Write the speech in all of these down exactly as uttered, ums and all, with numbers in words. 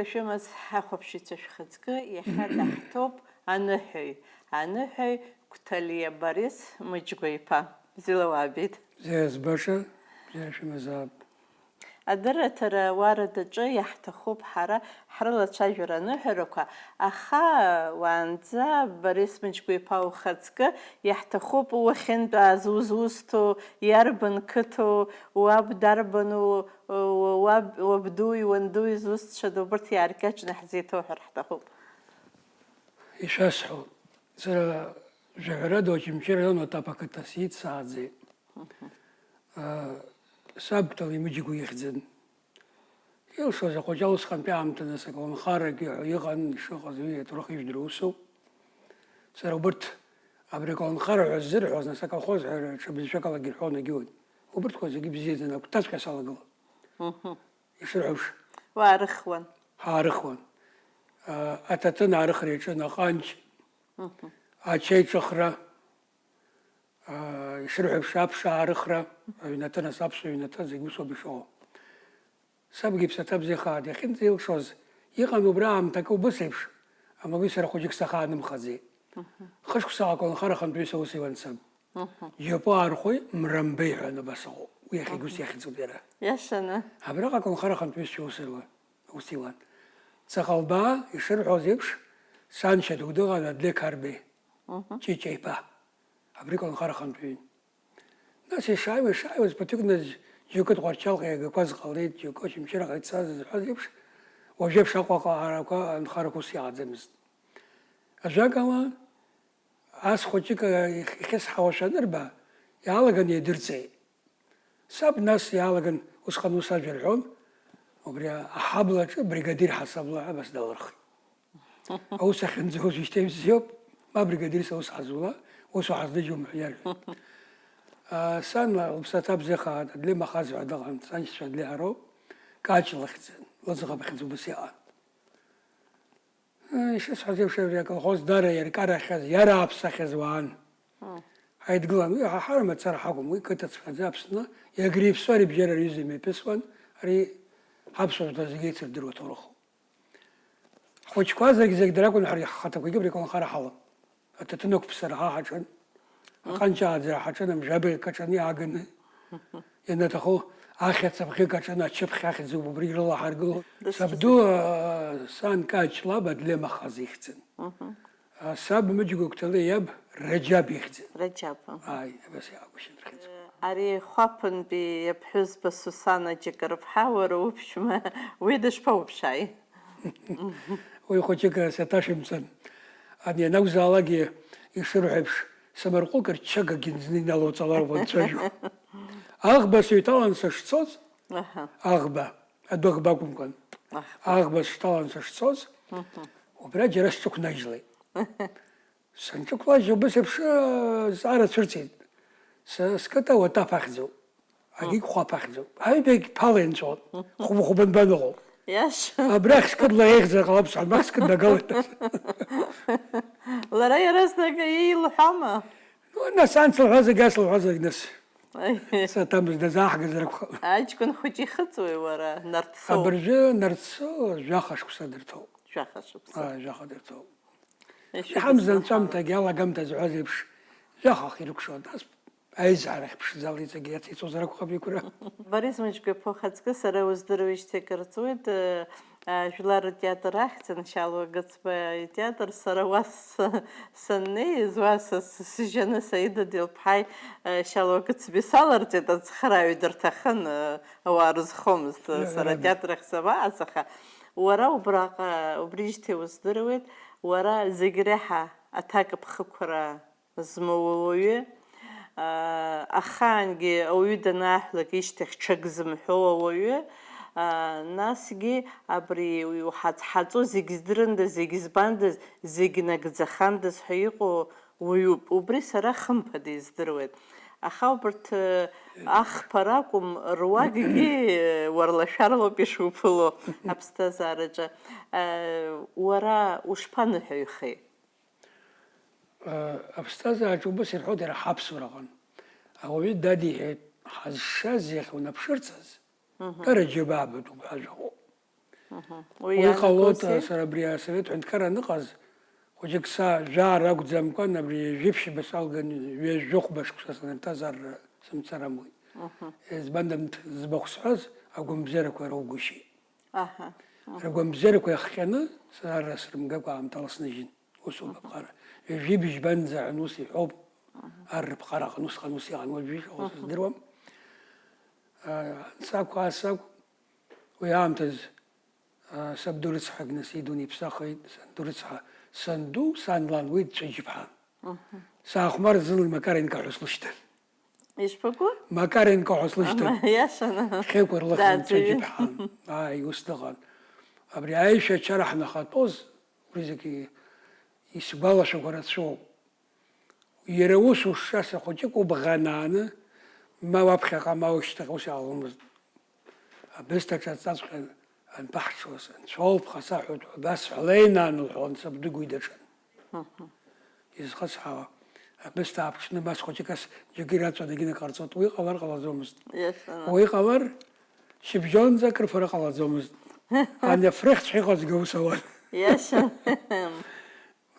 Шәымаз ҳахәаԥшыҩцәа шәхаҵкы, иахьа даҳҭоуп аныҳәаҩ, аныҳәаҩ Гәҭалиа Борис Мыџьгәа-иԥа. Бзиала уаабеит. Бзиа збаша, бзиа шәымазаап. Адырраҭара ауарадаҿы иаҳҭахуп ҳара ҳрылацәажәара аныҳәарақәа, аха уаанӡа Борис Мыџьгәа-иԥа ухаҵкы иаҳҭахуп уахьынтәааз, узусҭоу, иарбан қыҭоу, уаб дарбану, уаб, уабдуи, уандуи зусҭцәада, убарҭ иааркьаҿны ҳзеиҭоуҳәар ҳҭахуп. Ишәасҳәо, сара жәаҳәарада Очамчыра араион Отап ақыҭа сицааӡеит. Саб Гәҭалиа Мыџьгәа ихьӡын. Илшоз ахәыҷы усҟантәи аамҭа, нас, аколнхарагьы ҳәа иҟан, ишыҟаз уи аҭоурых ижәдыруа усуп. Сара убырҭ, абри аколнхара ҳәа ззырҳәоз, нас, аколхоз ҳәа ҽа бызшәак алагьы ирҳәон, егьиуеит. Убырҭқәа зегьы бзиаӡаны агәҭаҵәҟьа салагылан. Мгм. Ишырҳәо еиԥш. Уаарыхуан. Ҳаарыхуан. А, аҭаҭын аарыхра иаҿын, аҟанҷ, мгм, ачаиҿыхра, а, ишырҳәо еиԥш, аԥша аарыхра, аҩнаҭа, нас, аԥсуа ҩнаҭа, зегь усоуп ишыҟоу. Сабгьы иԥсаҭа бзиахааит, иахьынӡаилшоз, иҟан убра аамҭакы убыс еиԥш, амала уи сара хәыҷык сахаанымхаӡеит. Мгм. Хышықәсала аколнхара ахантәаҩыс аус иуан саб. Мгм. Џьопо аархәои, Мрамбеи ҳәа аныбасаҟоу. Уи иахьагьы ус, мгм, иахьӡуп иара. Иашаны. Абраҟа аколнхара ахантәаҩыс ус иуан, ус иуан. Ҵаҟалбаа, ишырҳәоз еиԥш, саншьа дук дыҟан, Адлеқь Арбеи, мгм, Ҷыҷа иԥа. Абри аколнхара ахантәаҩын. Нас ишааиуа, ишааиуаз, ԥыҭҩык нас џьоукы Тҟәарчалҟа иагақәаз ҟалеит, џьоукы Очамчыраҟа ицаз рҳәаз еиԥш, уажәы еиԥш Аҟәаҟа аарақәа анхарақәа ус иааӡамызт. Ажәакала, ас хәыҷык, ихьысҳауашәа анырба, иаалаган еидырҵеит. Саб нас иаалаган усҟан ус ажәа рҳәон, убри аҳаблаҿы бригадир ҳасабла ҳәа абас далырхит. Аус ахьынӡауз ушьҭа ибзиоуп, ма бригадирс аус ҳазула, ус уҳазныжьуам ҳәа иарҳәеит. А, сан лыԥсаҭа бзиахааит, Адлеи Махаз ҳәа дыҟан, саншьцәа Адлеи Ҳароу, Каҷ лыхьӡын, лыӡӷаб ахьӡ убас иҟан. Ишысҳәаз еиԥш, абри аколхоз дара иаркарахьаз, иарааԥсахьаз уаан. Ҳаидгылан, уи ҳа ҳара мацара ҳакәым, уи қыҭа цәгьаӡа Аԥсны, иагьреиԥсуа ари бџьар аҩыза имҩаԥысуан, ари ҳаԥсуа жәлар зегьы еицырдыруа ҭоурыхуп. Ҳхәыҷқәа зегь-зегь дара акәын, ҳара ҳхаҭақәагьы абри аколнхара ҳалан. Аҭаҭын ақәԥсара ҳа ҳаҿын, аҟанҷ ааӡара ҳаҿын, амжабаҩ каҿаны иааганы, ианаҭаху ахьаца бӷьык аҿын, ачыԥхь ахьӡуп, убригь рыла ҳаргылон. Сабду, а, сан Каҷ лаб Адлеи Махаз ихьӡын. Мгм. А, саб Мыџьгәа Гәҭалиа иаб Раџьаб ихьӡын. Раџьаб, аҳ. Ааи, абас иаагәышьан рхьӡқәа. Ари Хәаԥынтәи иаԥҳәызба Сусана Џьакырԥҳа, уара уԥшәма, уи дышԥауԥшааи? Уи хәыҷык саҭашәымҵан. Ани ианакәзаалакгьы, ишырҳәо еиԥш, самарҟәык рчагагьы зны иналоуҵалароуп анцәажәо. Аӷба сыҩҭалан сышцоз, аҳа, аӷба, адәы аӷба акәымкәан, аӷба, аӷба сышҭалан сышцоз, мгм, убра џьара сҿықәнажьлеит. Санҿықәлаз убыс еиԥш, э, зҵаара цәырҵит. Са скыта Уатаф ахьӡуп. Агьигь Хәаԥ ахьӡуп. Аҩбагь ԥала инҵәон. Хәба-хәба нбаныҟоу? Иаша. Абрахь скыдла еиӷьзар ҟалап сҳәан, абрахь скыднагалеит. Лара иаразнак еилҳәама? Ну, нас анс лҳәазаргь, ас лҳәазаргь, нас. Аи. Саҭамыз дазааҳгазар акәхап. Аҷкәын хәыҷы ихыҵуеи уара, Нарцоу? Абыржәы Нарцоу жәаха шықәса дырҭоуп. Жәаха шықәса. Аа, жәаха дырҭоуп. Иҳамз анҵәамҭагьы алагамҭа зҳәаз еиԥш, жәахах ирыкәшон, нас аизарахь ԥшӡала иҵегьы иацицозар акәхап игәра. Борис Мыџьгәа-иԥа, ухаҵкы сара уздыруеижьҭеи акыр ҵуеит, э, ажәлар ртеатр ахьӡын, Шьалуа Гыцба итеатр, сара уа с-, саннеиз, уа са-, с-, сжьаны Саида Делԥҳаи, э, Шьалуа Гыцби саларҵеит, ацхырааҩ дырҭахын, э, ауаа рызхомызт, э, сара атеатр ахь сабааз, аха уара убраҟа, убрижьҭеи уздыруеит, уара зегь реиҳа аҭак аԥхықәра змоу ауаҩы, аа, ахаангьы ауаҩы данааҳәлак ишьҭахь ҽак зымҳәо ауаҩы, аа, насгьы абри уҳаҵ-, ҳаҵо зегь здырындаз, зегь збандаз, зегь нагӡахандаз ҳәа иҟоу уаҩуп. Убри сара хымԥада издыруеит. Аха убарҭ, э, ахԥа ракәым, руакгьы, э, уарлашәарлоуп ишуԥыло аԥсҭазаараҿы. Э, уара ушԥаныҳәаҩхеи? Аԥсҭазаараҿы убас ирҳәоит иара ҳаԥсуараҟны. Ауаҩы дадиҳәеит, ҳазшаз иахь унаԥшырцаз, мгм, дара џьабаабатәуп ҳәа ажәа ыҟоуп. Уи иҟалоит, сара абри асовет ҳәынҭқарра аныҟаз, хәыҷык са жәаа ракәӡамкәан, абри жәиԥшьба салган, ҩажәихәба шықәса санырҭаз арра сымцар амуит. Избан, зыӡбахә сҳәаз, агәамбзиарақәа роугәышьеит. Аҳа. Ргәамбзиарақәа иахҟьаны, сара арра срымгакәа аамҭала сныжьын. Усоуп аԥҟара. Ҩажәи быжьбанӡа ҳәа ус иҳәоуп. Ар рыԥҟара аҟны усҟан ус иҟан, уажәы ишыҟоу сыздыруам. Сакәу, ас акәу, уи аамҭаз, а, сабду рыцҳагь нас идун иԥсахит, санду рыцҳа, санду, сан лан, уи дцәыџьыԥҳан. Саахәмар зны Макаренко ҳәа слышьҭан. Ишԥаго? Макаренко ҳәа слышьҭан. Ама, иашаны. Хьыкәа рлыхны дааӡырҩын. Дцәыџьыԥҳан. Ааи, ус дыҟан. Абри аишәачара ҳнахатәоз, уи зегьы исгәалашәақәа рацәоуп. Иара ус ушшаса хәыҷык убӷанааны, ма уаԥхьаҟа, ма ушьҭахь ус иҟаломызт. Абысҭа ҿаҵаҵәҟьа анбаҳҽуаз, анцәа улԥха саҳәоит ҳәа басҳәалеи, нан, лҳәон, сабду игәы идаҿын. Изхысҳауа, абысҭа ааԥҽны, ас хәыҷык ас џьаргьы раҵәа дагьынаҟарҵоит, уи ҟалар ҟалаӡомызт. Иашаны. Уи ҟалар, шьыбжьонӡа акрыфара ҟалаӡомызт. Ани афрыхьцәа иҟазгьы аус ауан. Иашаны.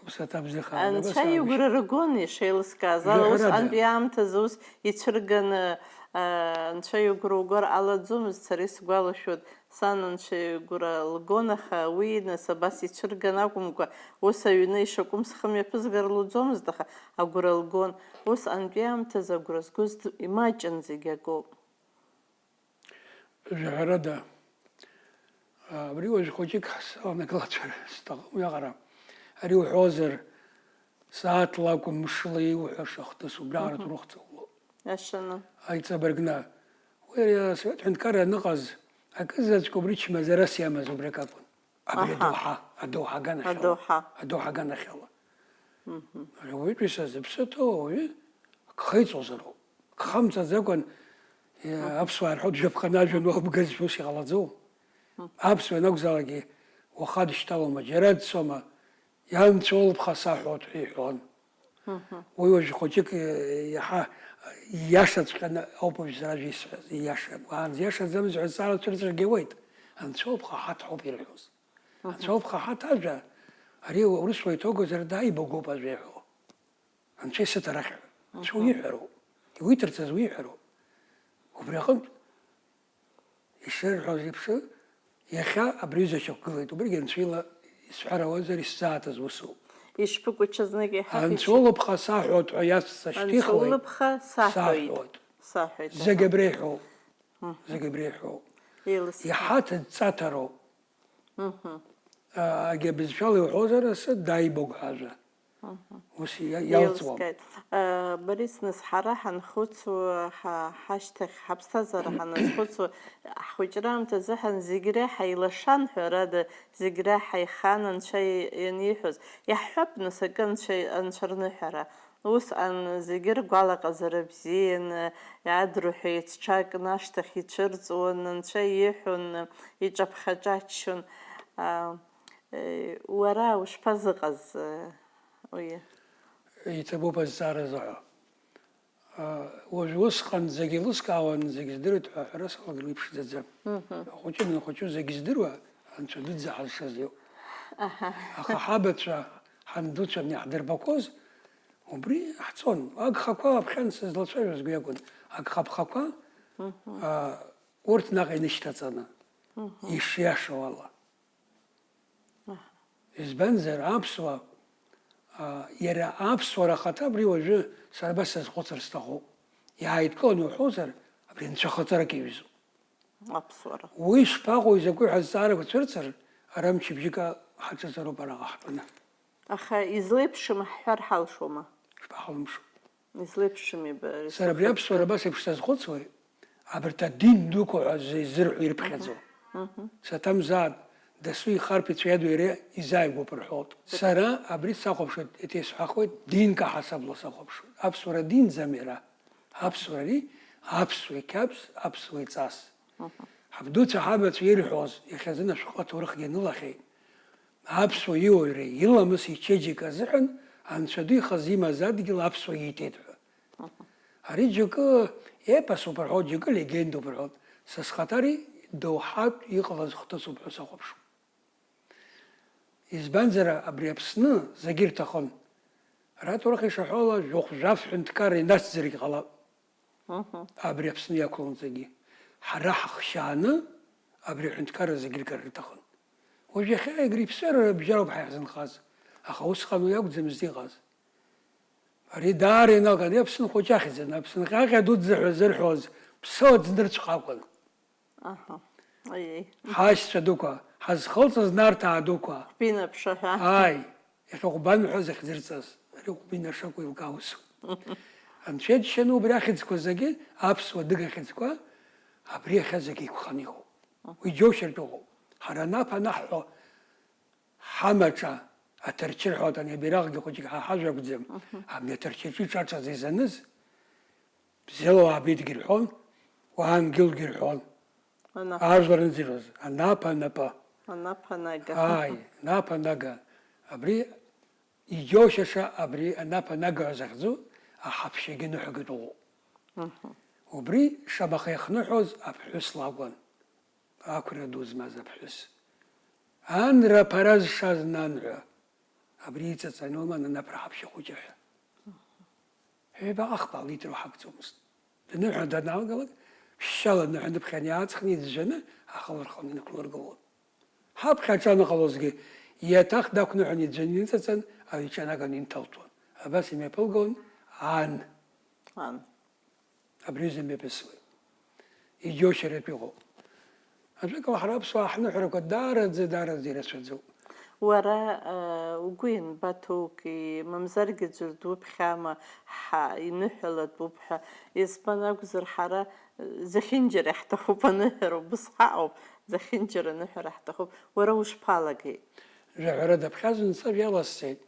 Уԥсаҭа бзиахааит, Анцәа абас игәра ргон ишеилыскааз ала, ус ҩажәаҳәарада. Антәи аамҭазы ус ицәырганы, а, Анцәа игәра угар ҟалаӡомызт, сара исгәалашәоит, сан Анцәа игәра лгон, аха уи, нас, абас ицәырган акәымкәа, ус аҩны ишакәым схы мҩаԥызгар луӡомызт, аха агәра лгон. Ус антәи аамҭазы агәра згоз д-, имаҷын, зегь акоуп. Жәаҳәарада, абри уажә хәыҷык ҳзаанагылацәар сҭахым уиаҟара. Ари уҳәозар, сааҭла акәым, мшла иуҳәаша ахҭыс убриаҟара Мгм. ҭоурыхӡа улоуп. Ашаны. Аиҵабыргны. Уи ари асовет ҳәынҭқарра аныҟаз, акызаҵәык убри чмазарас иамаз убри акакәын. Абри Аҳа. Адоуҳа, адоуҳа аганахьала. Адоуҳа. Адоуҳа аганахьала. Мгм. Ауаҩытәыҩса зыԥсы ҭоу ауаҩы гха иҵозароуп. Гхамҵаӡакәан, иа-, Мгм. аԥсуаа ирҳәоит, жәаԥханы ажәҩан уалбгазшәа ус иҟалаӡом. Мгм. Аԥсуа ианакәзаалакгьы уаха дышьҭалома, џьара дцома, ианцәа улԥха саҳәоит ҳәа иҳәон. Мгм. Уи уажә хәыҷык, э, иаҳа ииашаҵәҟьаны ауп уажә сара ажәа исҳәаз, ииашан. Уаанӡа ииашаӡамыз ҳәа зҵаара цәырҵыргьы ауеит. Анцәа улԥха ҳаҭ ҳәоуп ирҳәоз. Мгм. Анцәа улԥха ҳаҭ ажәа, ари урысуа иҭоугозар дааибагоуп ажәа иҳәо. Анцәа исыҭ арахь. Анцәа Мгм. уиҳәароуп. Иуиҭарц азы уиҳәароуп. Убри аҟынтә, ишырҳәоз еиԥш, иахьа абри аҩыза шьақәгылеит. Убригьы анцәа ила исҳәар ауазар, исзааҭаз усуп. Ишԥыкәу, ҽазнык иаҳа Анцәа улыԥха саҳәоит ҳәа иацәсышьҭихуеит. Анцәа улыԥха саҳәоит. Саҳәоит. Саҳәоит, Зегь аҳа. Абри иҳәоуп. Мгм. Зегь абри иҳәоуп. Еилыскааит. Иҳаҭ ҵаҭароуп. Мгм. А, агьа бызшәала иуҳәозар, асы дааибагә ҳәа ажәа. Мгм. Ус иа-, иалҵуам. Еилыскааит. А, Борис, нас ҳара ҳанхәыцуа, ҳа-, ҳашьҭахь ҳаԥсҭазаара ҳаназхәыцуа, ҳхәыҷра аамҭазыҳәан зегь реиҳа илашан, ҳәарада, зегь реиҳа ихан Анцәа и-, ианиҳәоз. Иаҳҳәап, нас, акы Анцәа, Анцәа рныҳәара. Усҟан зегьы ргәалаҟазара бзианы, иаадырҳәеит, ҽакны ашҭахь ицәырҵуан, Анцәа иҳәон, иҿаԥхьаҿаччон. А, э, уара ушԥазыҟаз, э, уи? Иҭабуп азҵаара азыҳәа. А, уажә усҟан зегь еилыскаауан, зегь здыруеит ҳәа аҳәара салагар уи ԥшӡаӡам. Мгм. Ахәыҷы данхәыҷу зегь здыруа, Анцәа дуӡӡа ҳазшаз иоуп. Аҳа. Аха ҳабацәа, ҳандуцәа абни иаҳдырбақәоз, убри ҳцон. Агхақәа аԥхьан сызлацәажәо сгәы иакәын. Агхаԥхақәа, Мгм. а, урҭ наҟ инышьҭаҵаны, Мгм. ишиашоу ала. Аҳа. Избанзар, аԥсуа, а, иара аԥсуара ахаҭа абри уажәы сара абас сазхәыцыр сҭахуп. Иааидкыланы уҳәозар, абри анцәахаҵарак иҩызоуп. Аԥсуара. Уи шԥаҟоу, изакәи ҳәа азҵаарақәа цәырҵыр, ара мчыбжьык ҳаҿыҵароуп араҟа ҳтәаны. Аха излеиԥшым ҳҳәар ҳалшома? Шԥаҳалымшо? Излеиԥшыми ба-, Сара абри аԥсуара абас еиԥш сазхәыцуеит, абарҭ адин дуқәа ҳәа зы-, изырҳәо ирыԥхьаӡо. Мгм. Саҭамзааит, дасу ихарԥ ицәа иаду иара изааигәоуп рҳәоит. Сара абри сахәаԥшуеит, еиҭа исҳәахуеит, динк аҳасабала сахәаԥшуеит. Аԥсуара динӡам иара. Аԥсуара ари, аԥсуа иқьабз, аԥсуа иҵас. Мгм. Ҳабдуцәа ҳабацәа ирҳәоз, иахьазын ашәҟәы аҭоурыхгьы анылахьеит. Аԥсуа иуаҩреи иламыси ичеиџьыка азыҳәан Анцәа ду ихазы имаз адгьыл аԥсуа ииҭеит ҳәа. Ари џьоукы епосуп рҳәоит, џьоукы легендоуп рҳәоит. Са схаҭа ари доуҳатә иҟалаз хҭысуп ҳәа сахәаԥшуан. Избанзар, абри Аԥсны зегьы ирҭахын. Ара аҭоурых ишаҳәо ала, жәохә-жәаф ҳәынҭқарра инацзаргьы ҟалап. Абри Аԥсны иақәлон зегьы. Ҳара ҳахшьааны абри аҳәынҭқарра зегьы ргар рҭахын. Уажә иахьа егьырҭ иԥсшәара рыбжьароуп ҳаихзынхаз, аха усҟан уи акәӡамызт иҟаз. Ари даара иналкаан, Аԥсны хәыҷы ахьӡын, Аԥсны ҟьаҟьа дуӡӡа ҳәа зырҳәоз Ԥсоу аӡнырцәҟа акәын. Аҳа. Аиеи. Ҳашьцәа дуқәа, ҳазхылҵыз Нарҭаа дуқәа. Хәбина ԥшаҳәа. Ааи, иахьа Ҟәбан ҳәа захьӡырҵаз, ари Ҟәбина шакәу еилкаауазу. Анцәа иџьшьаны убри ахьӡқәа зегьы, аԥсуа дыга хьӡқәа, абри иахьа зегьы иқәханы иҟоуп. Уи џьоушьартә ыҟоуп. Ҳара анаԥ анаҳҳәо, ҳамаҿа аҭарчы рҳәоит, ани абираҟгьы хәыҷык ҳа ҳажәа акәӡам, абни аҭарчаҿы иҿаҿаз изаныз, бзиала уаабеитгьы рҳәон, уаангьылгьы рҳәон. Анаԥ. Ажәлар анзыруаз, анаԥ анапы. Анаԥ анага. Ааи, анаԥ анага. Абри иџьоушьаша, абри анаԥ анага ҳәа захьӡу аҳаԥшьагьы ныҳәагатә ыҟоуп. Убри шамаха иахныҳәоз аԥҳәыс лакәын. Ақәра ду змаз аԥҳәыс. Анра аԥара зшаз нанҳәа, абри иҵаҵаны илыман анаԥра ҳаԥшьа хәыҷы ҳәа. Ҩбаҟа хԥа литр уҳақәҵомызт. Дныҳәа даналгалак, ԥшьшьала дныҳәа ныԥхьан иааҵхны иӡәӡәаны ахыларҟан инықәлыргылон. Ҳаԥхьа аҿанаҟалозгьы иаҭах дақәныҳәан иӡәӡәаны иныҵаҵан, аҩ иҿанаганы инҭалҭәон. Абас имҩаԥылгон ан. Ан. Абри аҩыза мҩаԥысуеит. Иџьоушьаратә иҟоуп. Ажәакала, ҳара аԥсуаа ҳныҳәарақәа даараӡа, даараӡа ирацәаӡоуп. Уара, э, угәы ианбаҭоуки, мамзаргьы ӡәыр дуԥхьама, ҳа, иныҳәалатәуп ҳәа, избан акәзар, ҳара, э, зехьынџьара иаҳҭахуп аныҳәара, убыс ҳаҟоуп, зехьынџьара аныҳәара ҳҭахуп. Уара ушԥалагеи? Жәаҳәара даԥхьаӡаны сажә иаласҵеит,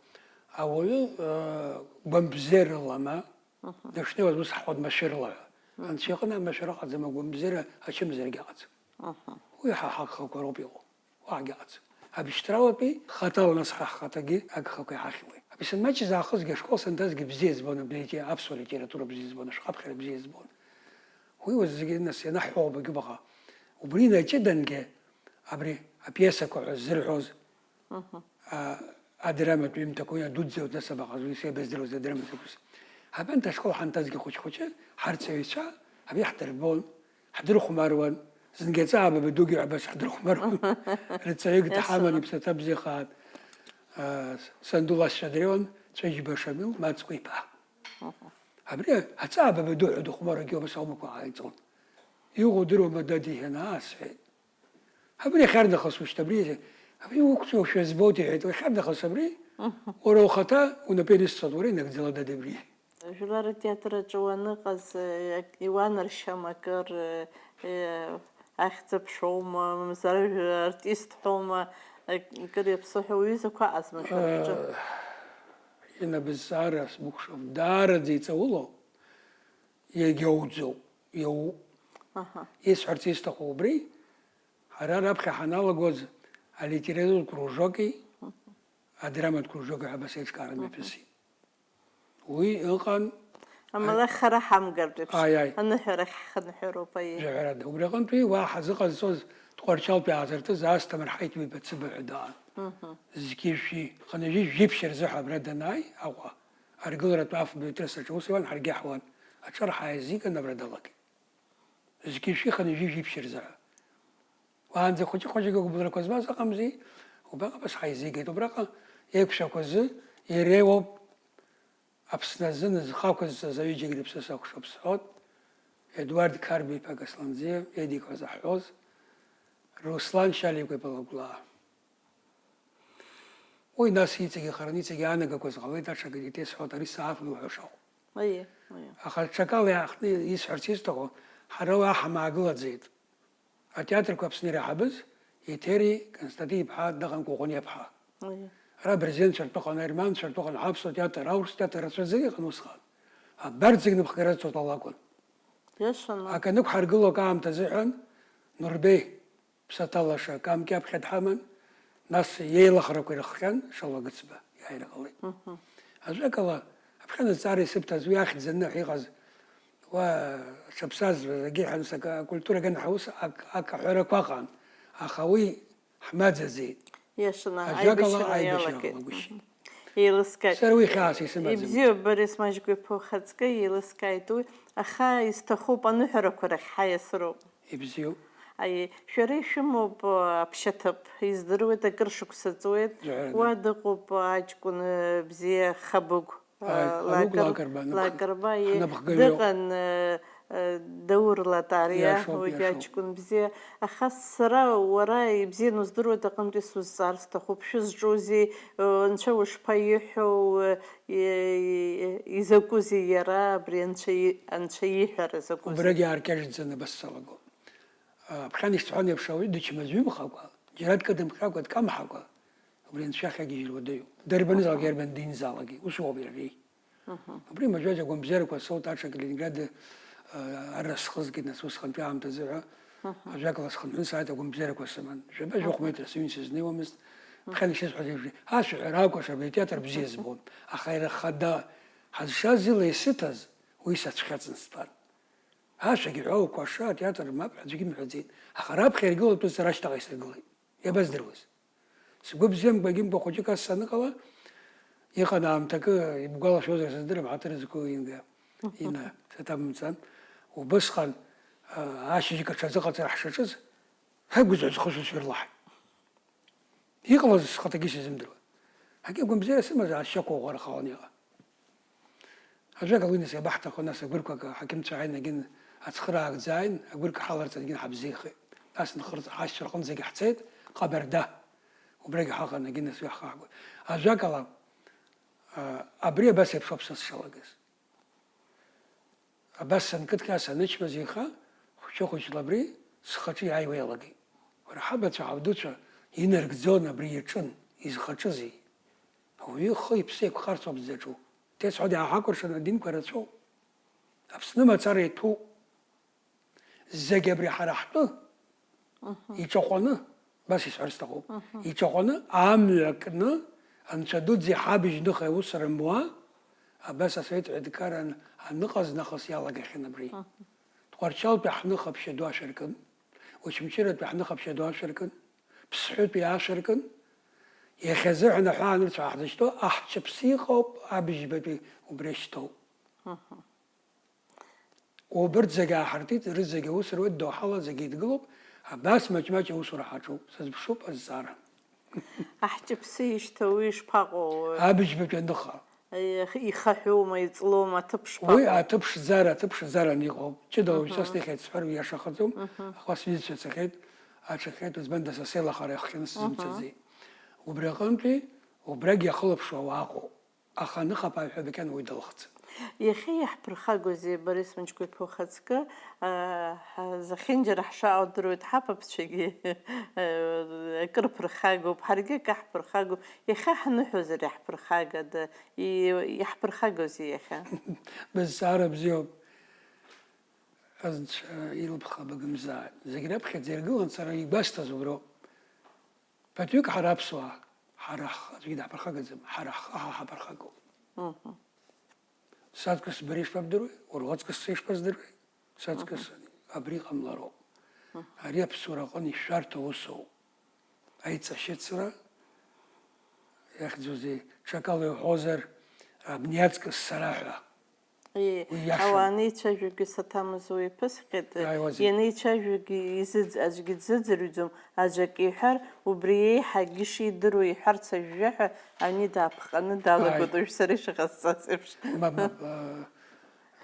ауаҩы, э, гәамбзиарала ма, Мгм. Дышнеиуаз ус ҳҳәон машәырла ҳәа. Мгм. Анцәа иҟны амашәыр ыҟаӡам, агәамбзиара ачымазарагьы ыҟаӡам. Мгм. Уи ҳа ҳагхақәа роуп иҟоу. Уаҳагьы ыҟаӡам. Абшьҭралатәи хаҭала нас ҳа ҳхаҭагьы агхақәа иҳахьуеит. Абри санмаҷыз аахысгьы ашкол санҭазгьы бзиа избон, аблеитиа-, аԥсуа литература бзиа избон, ашәҟәаԥхьара бзиа избон. Уи уажә зегьы нас ианаҳҳәо убагьы баҟа. Убри инаҷыдангьы абри апиесақәа ҳәа ззырҳәоз Мгм. А, адраматә ҩымҭақәа, уи адуӡӡа уҭныс абаҟаз, уи сеибаздыруаз адраматә ус. Абанҭ ашкол ҳанҭазгьы хәыҷ-хәыҷы, ҳарҵаҩцәа, абри ҳдырбон, ҳдырхәмаруан, зынгьы аҵаа баба дугьы абас ҳдырхәмаруан. Рҵаҩык дҳаман, иԥсаҭа бзиахааит. А, санду лашьцәа дреиуан, Цәаџьба Шамил, Маҵкәа иԥа. Мгм. Абри аҵаа баба ду ҳәа дыхәмаруагьы убас аумақәа ҟаиҵон. Иҟоу удыруама, дад, иҳәан, аа, сҳәеит. Абри ахьарнахыс ушьҭа, абри, абри уқәҵоушәа збоит, иҳәеит, уахьарнахыс абри, Мгм. уара ухаҭа унапы ианысҵоит, уара инагӡала, дад, абри. Жәлар атеатр аҿы уаныҟаз, э, иуанаршьам акыр, э, э, ахьӡ-аԥшоума, мамзар артист ҳәоума, э, акыр иаԥсоу ҳәа уҩызақәа аҟазма жәлар рҿы? Э, инабызҵаара сбыкәшоуп, даараӡа иҵаулоуп, иагьауӡоуп, иауп. Аҳа. Исҳәарц исҭаху убри, Ҳара раԥхьа ҳаналагоз алитературатә кружоки адраматә кружоки ҳәа абас еиҿкаара мҩаԥысит. Уи ыҟан. Амала хара ҳамгартә еиԥш, Аи, аи. Аныҳәарахь ҳхынҳәыроуп, аиеи. Жәаҳәарада. Убри аҟынтәи уа ҳазыҟазҵоз Тҟәарчалтәи аазыртыз Асҭамыр Ҳаиҭ-Беиба Цыба ҳәа даан. Мгм. Зқьи жәшәи, хынҩажәи жәиԥшь рзы ҳәа абра данааи, Аҟәа, аргыларатә афбаҩ трыс аҿы аус иуан, ҳаргьы ҳуан. Аҿар ҳааизиган, абра далагеит. Зқьи жәшәи хынҩажәи жәиԥшь рзыҳәа. Уаанӡа хәыҷы-хәыҷык агәыбылрақәа змаз ыҟамзи, убраҟа абас ҳаизигеит. Убраҟа еиқәшәақәа азы иреиуоуп Аԥсны азы нызхақәызҵаз аҩыџьагьы рыԥсы сакәшап сҳәоит. Едуард Қарба-иԥа Касланӡиа, Едик ҳәа заҳҳәоз, Руслан Шьаликәа-иԥа Лагәлаа. Уи нас иҵегь ихараны, иҵегь иаанагақәаз ҟалеит, аҽакгьы исҳәоит, ари сааф иуҳәаша. Аиеи, аиеи. Аха ҽакала иаахтны исҳәарц исҭаху, ҳара уа ҳамаагылаӡеит. Атеатрқәа Аԥсны ираҳабыз Еҭери Константин-иԥҳа Днаҟан Коӷониа-ԥҳа. Аиеи. Ара абырзенцәа ртәы ыҟан, аерманцәа ртәы ыҟан, ҳаԥсуа театр, аурыс театр рацәа зегьы ыҟан усҟан. Абарҭ зегьы напхгара рҵоит алакәын. Иашаны. Акы анықәҳаргыло акаамҭа азыҳәан Нурбеи Ԥсаҭа лаша Камки аԥхьа дҳаман, нас иеилахрақәа ирыхҟьан, Шалва Гыцба иааира ҟалеит. Мгм. Ажәакала, аԥхьа азҵаара исыбҭаз уи ахьӡ аныҳәа иҟаз, уа шаԥсазбаз, акгьы ҳәа, нас акы, акультура аганахьала ус ак, ак аҳәарақәа ыҟан, аха уи ҳмаӡаӡеит. Иашаны ажәакала, аибашьра аибашьра иалагеит. Иалагәышьеит. Мгм. Еилыскааит. Сара уи хьаас исымаӡам. Ибзиоуп, Борис Маџьгәиԥа, ухаҵкы, еилыскааит уи, аха исҭахуп аныҳәарақәа рахь ҳаиасроуп. Ибзиоуп. Аиеи, шәара ишәымоуп, а, аԥшьаҭыԥ, издыруеит, акыр шықәса ҵуеит. Зҳәарада. Уа дыҟоуп аҷкәын, а, бзиа Хабыгә. Ааи, Лакыр-, Лакырба, Лакырба, иеи, ҳнапхгаҩы. Дыҟан, э, э, Даур Латариа, иашоуп, уигьы иашоуп. Аҷкәын бзиа. Аха сара уара ибзианы уздыруеит аҟынтәи сузҵаар сҭахуп, шәызҿузеи, э, Анцәа ушԥаиҳәоу, э, и-, и-, изакәызеи иара, абри Анцәа и-, Анцәа иҳәара закәызеи? Убрагьы ааркьаҿӡаны абас салагон. Аԥхьан исҳәон еиԥш, ауаҩы дычмазаҩымхакәа, џьара дкыдымҟьакәа, дкамҳакәа, убри анцәа иахьагьежьра уадаҩуп. Дарбанызаалак, иарбан динзаалакгьы, ус иҟоуп иара. Аха убри мажәаӡа агәамбзиарақәа соут, аҽак Ленинград, а, арра схызгеит, нас, усҟантәи аамҭазы ҳәа, ажәакала, схынҳәны сааит, агәамбзиарақәа сыман. Жәаба-жәохә метра сыҩны сызнеиуамызт. Ԥхьан ишысҳәаз еиԥш, ашәаҳәара акәашара, абри атеатр бзиа збон. Аха иара хада ҳазшаз ила исыҭаз, уи сацәхьаҵын стәан. Ашәагьы ҳәа укәаша, атеатр мап ҳәа аӡәгьы имҳәаӡеит. Аха раԥхьа иргылатәыз сара ашьҭахь исыргылеит. Иабаздыруаз? Сгәы бзиамкәагьы мкәа хәыҷык ас саныҟала, иҟан аамҭакы, ибгәалашәозар сыздырам, ҳаҭыр зқәу инга, ина, саҭабымҵан. Убысҟан, а, ашьыжьык аҽазыҟаҵара ҳшаҿыз, ҳагәызҳәа зхысыз шәырлаҳаит. Иҟалаз схаҭагьы сизымдыруа. Ҳагьы агәамбзиара сымаз, ашьақәа ӷәӷәа рхалан иҟан. Ажәак ала, уи нас иабаҳҭаху, нас агәырқәак аҳақьымцәа ааины, егьин ацхыраара ааин, агәырқьа ҳаларҵан, егьин ҳабзиахеит. Нас нхырҵ-, ҳашьцәа рҟынӡагьы ҳцеит, Ҟабарда. Убрагьы ҳаҟан, егьин нас уи ҳхаҳгон. Ажәак ала, а, абри абас еиԥш ауп са сшалагаз. Абас санкыдҟьа, санычмазаҩха, хәшәы-хәыҷла абри схаҿы иааиуа иалагеит. Уара, ҳабацәа, ҳабдуцәа инаргӡон абри иаҿын, изхаҿызеи? Ауаҩы ихы-иԥсы еиқәхарц ауп дзаҿу. Ҭесҳәада, иааҳакәыршан адинқәа рацәоуп. Аԥсны мацара иҭәуп. Зегь абри ҳара ҳтәы иҿаҟәаны, абас исҳәар сҭахуп, иҿаҟәаны амҩа кны, Анцәа дуӡӡа иҳабжьныха аус рымуа, абас асовет ҳәынҭқарра ан-, аныҟаз нахыс иалагахьан абри. Тҟәарчалтәи ҳныха ԥшьа ду ашәа ркын, Очамчыратәи ҳныха ԥшьа ду ашәа ркын, Ԥсҳәытәи ашәа ркын, иахьазыҳәан аҳәаа анырцә ҳзышьҭоу аҳцәыԥсы иҟоуп, абыжьбатәи убри ашьҭоуп. Убырҭ зегь ааҳартит, рызегь аус руеит, доуҳала зегь еидгылоуп, абас маҷ-маҷ аусура ҳаҿуп, сазыԥшуп азҵаара. Аҳцәыԥсы ишьҭоу ишԥаҟоу? Абыжьбатәи аныха. Ех, ихаҳәума, иҵлоума, аҭыԥ шԥаҟоу? Уи аҭыԥ ԥшӡара, аҭыԥ ԥшӡаран иҟоуп. Ҷыдала уажәшьҭа сҭихьеит сҳәар, уи иаша ахаӡом, аха сҩызцәа цахьеит, аҽахьеит, избанда са сеилахара иахҟьаны сзымцаӡеит. Убри аҟынтәи, убрагь иахылаԥшуа ауаа ыҟоуп. Аха аныхаԥааҩ ҳәа макьана уаҩ далыхӡом. Иахьа иаҳԥырхагоузеи, Борис Мыҷгәиԥа, ухаҵкы, аа, ҳа-, зехьынџьара ҳшаҟоу удыруеит, ҳаԥаԥцәагьы, аа, акыр ԥырхагоуп, ҳаргьы акы ҳԥырхагоуп. Иахьа ҳныҳәозар иаҳԥырхагада, и-, иаҳԥырхагоузеи иахьа? Бызҵаара бзиоуп. Анцәа илԥха быгымзааит. Зегь раԥхьаӡа иргылан сара игәасҭаз уброуп. Ԥыҭҩык ҳара аԥсуаа, ҳара ҳхы аӡәгьы даҳԥырхагаӡам, ҳара ҳхы ҳа ҳаԥырхагоуп. Мгм. Саҵкыс бара ишԥабдыруеи? Уара уаҵкыс са ишԥаздыруеи? Саҵкыс абри ҟамлароуп. Ари аԥсуара аҟны ишәарҭоу усоуп. Аиҵашьыцра, иахьӡузеи, ҽакала иуҳәозар, абни аҵкыс сара ҳәа. Ии, уи иашан. Ауаа анеицәажәогьы саҭамыз уаҩ иԥысҟеит, иааиуазеи? Ианеицәажәогьы изыӡ-, аӡәгьы дзыӡырҩӡом, аӡәк иҳәар, убри еиҳагьы шидыруа иҳәарц ажәжәаҳәа ани дааԥҟаны далагоит, ааи, уажә сара ишыҟасҵаз еиԥш. Мап, мап, э,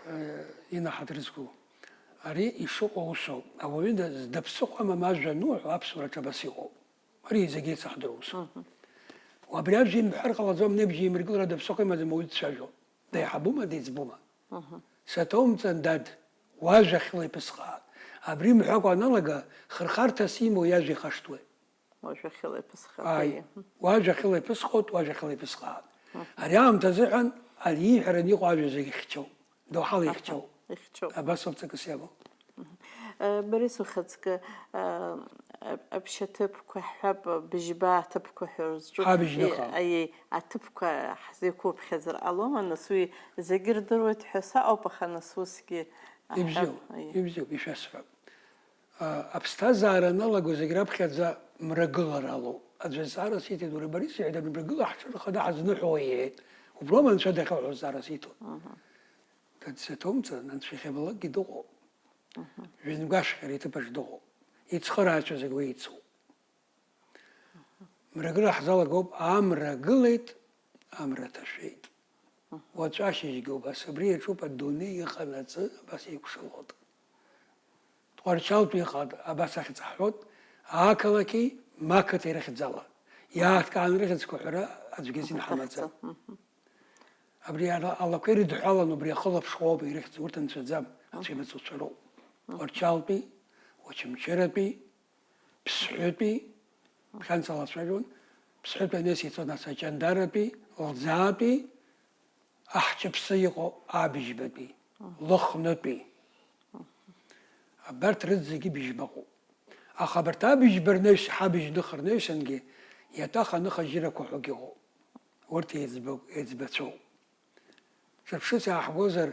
э, инаҳаҭыр зқәу. Ари ишыҟоу усоуп. Ауаҩы да-, зда ԥсыхәа амам ажәа ануҳәо, аԥсуара аҿы абас иҟоуп. Ари зегьы еицаҳдыруа усуп. Мгм. Уи абри абжьы имҳәар ҟалаӡом, абни абжьы имыркылар ада ԥсыхәа имаӡам, ауаҩы дцәажәо. Деиҳабума, деиҵбума? Мгм. Саҭоумҵан, дад, уажәа хьыла иԥысҟаат. Абри мҳәакәа аналага, хырхарҭас имоу иажәа ихашҭуеит. Уажәа хьыла иԥысҟеит, ааи, ии. Уажәа хьыла иԥысҟоит, уажәа хьыла иԥысҟаат. Мгм. Ари аамҭа азыҳәан ари ииҳәараны иҟоу ажәа зегь хьчоуп. Доуҳала, аҳа, ихьчоуп. Ихьчоуп. Абас ауп ҵакыс иамоу. Мгм. Э, Борис, ухаҵкы, э, аԥшьаҭыԥқәа ҳҳәап, быжьба аҭыԥқәа ҳәа рызҿу. Ҳабжьныха. Э, аиеи, аҭыԥқәа ҳзеиқәыԥхьаӡар ҟалома, нас уи зегьы рдыруеит ҳәа саҟоуп, аха нас усгьы аҳәап, ибзиоуп, аиеи, ибзиоуп, ишәасҳәап. А, аԥсҭазаара аналаго зегь раԥхьаӡа мрагылара алоуп. Аӡәы азҵаара сиҭеит, уара, Борис, иҳәеит, абри Мрагыла ҳҽырхада ҳазныҳәоу, иҳәеит. Уброума анцәа дахьаҳәо азҵаара сиҭо. Дацаҭоумҵан, анцәа иахьабалакгьы дыҟоуп. Ҩынтә-гәашәхьара иҭыԥаҿ дыҟоуп. Ицхырааҩцәа зегь уи ицуп. Мрагыла ҳзалагоуп, амра гылеит, амра ҭашәеит. Уаҵәы ашьыжьгьы убас, абри иаҿуп адунеи иҟанаҵы, абас еикәшалоит. Тҟәарчалтәи иҟан, абас ахьӡ ҳҳәот, ақалақьи ма ақыҭеи рыхьӡала. Иааҭкаан рыхьӡқәа ҳәара аӡәгьы азин ҳамаӡам. Абри ала-, алақәа ирыдҳәалан убри ахылаԥшхәоуп ирыхьӡ, урҭ анцәаӡам, анцәа имаҵуцәа роуп. Тҟәарчалтәи, Очамчыратәи, Ԥсҳәытәи, ԥхьанҵа лацәажәон, Ԥсҳәытәи анес ицон, нас Аҷандаратәи, Лӡаатәи, аҳчаԥсы иҟоу Абыжьбатәи, Лыхнытәи. Абарҭ рыд зегьы быжьбаҟоуп. Аха абарҭ абыжьба рнаҩс, ҳабыжьныха рнаҩсангьы иатәа аныхажьырақәа ҳәагьы ыҟоуп. Урҭ еиҵбы-, еиҵбацәоуп. Ҿырԥшыс иааҳгозар,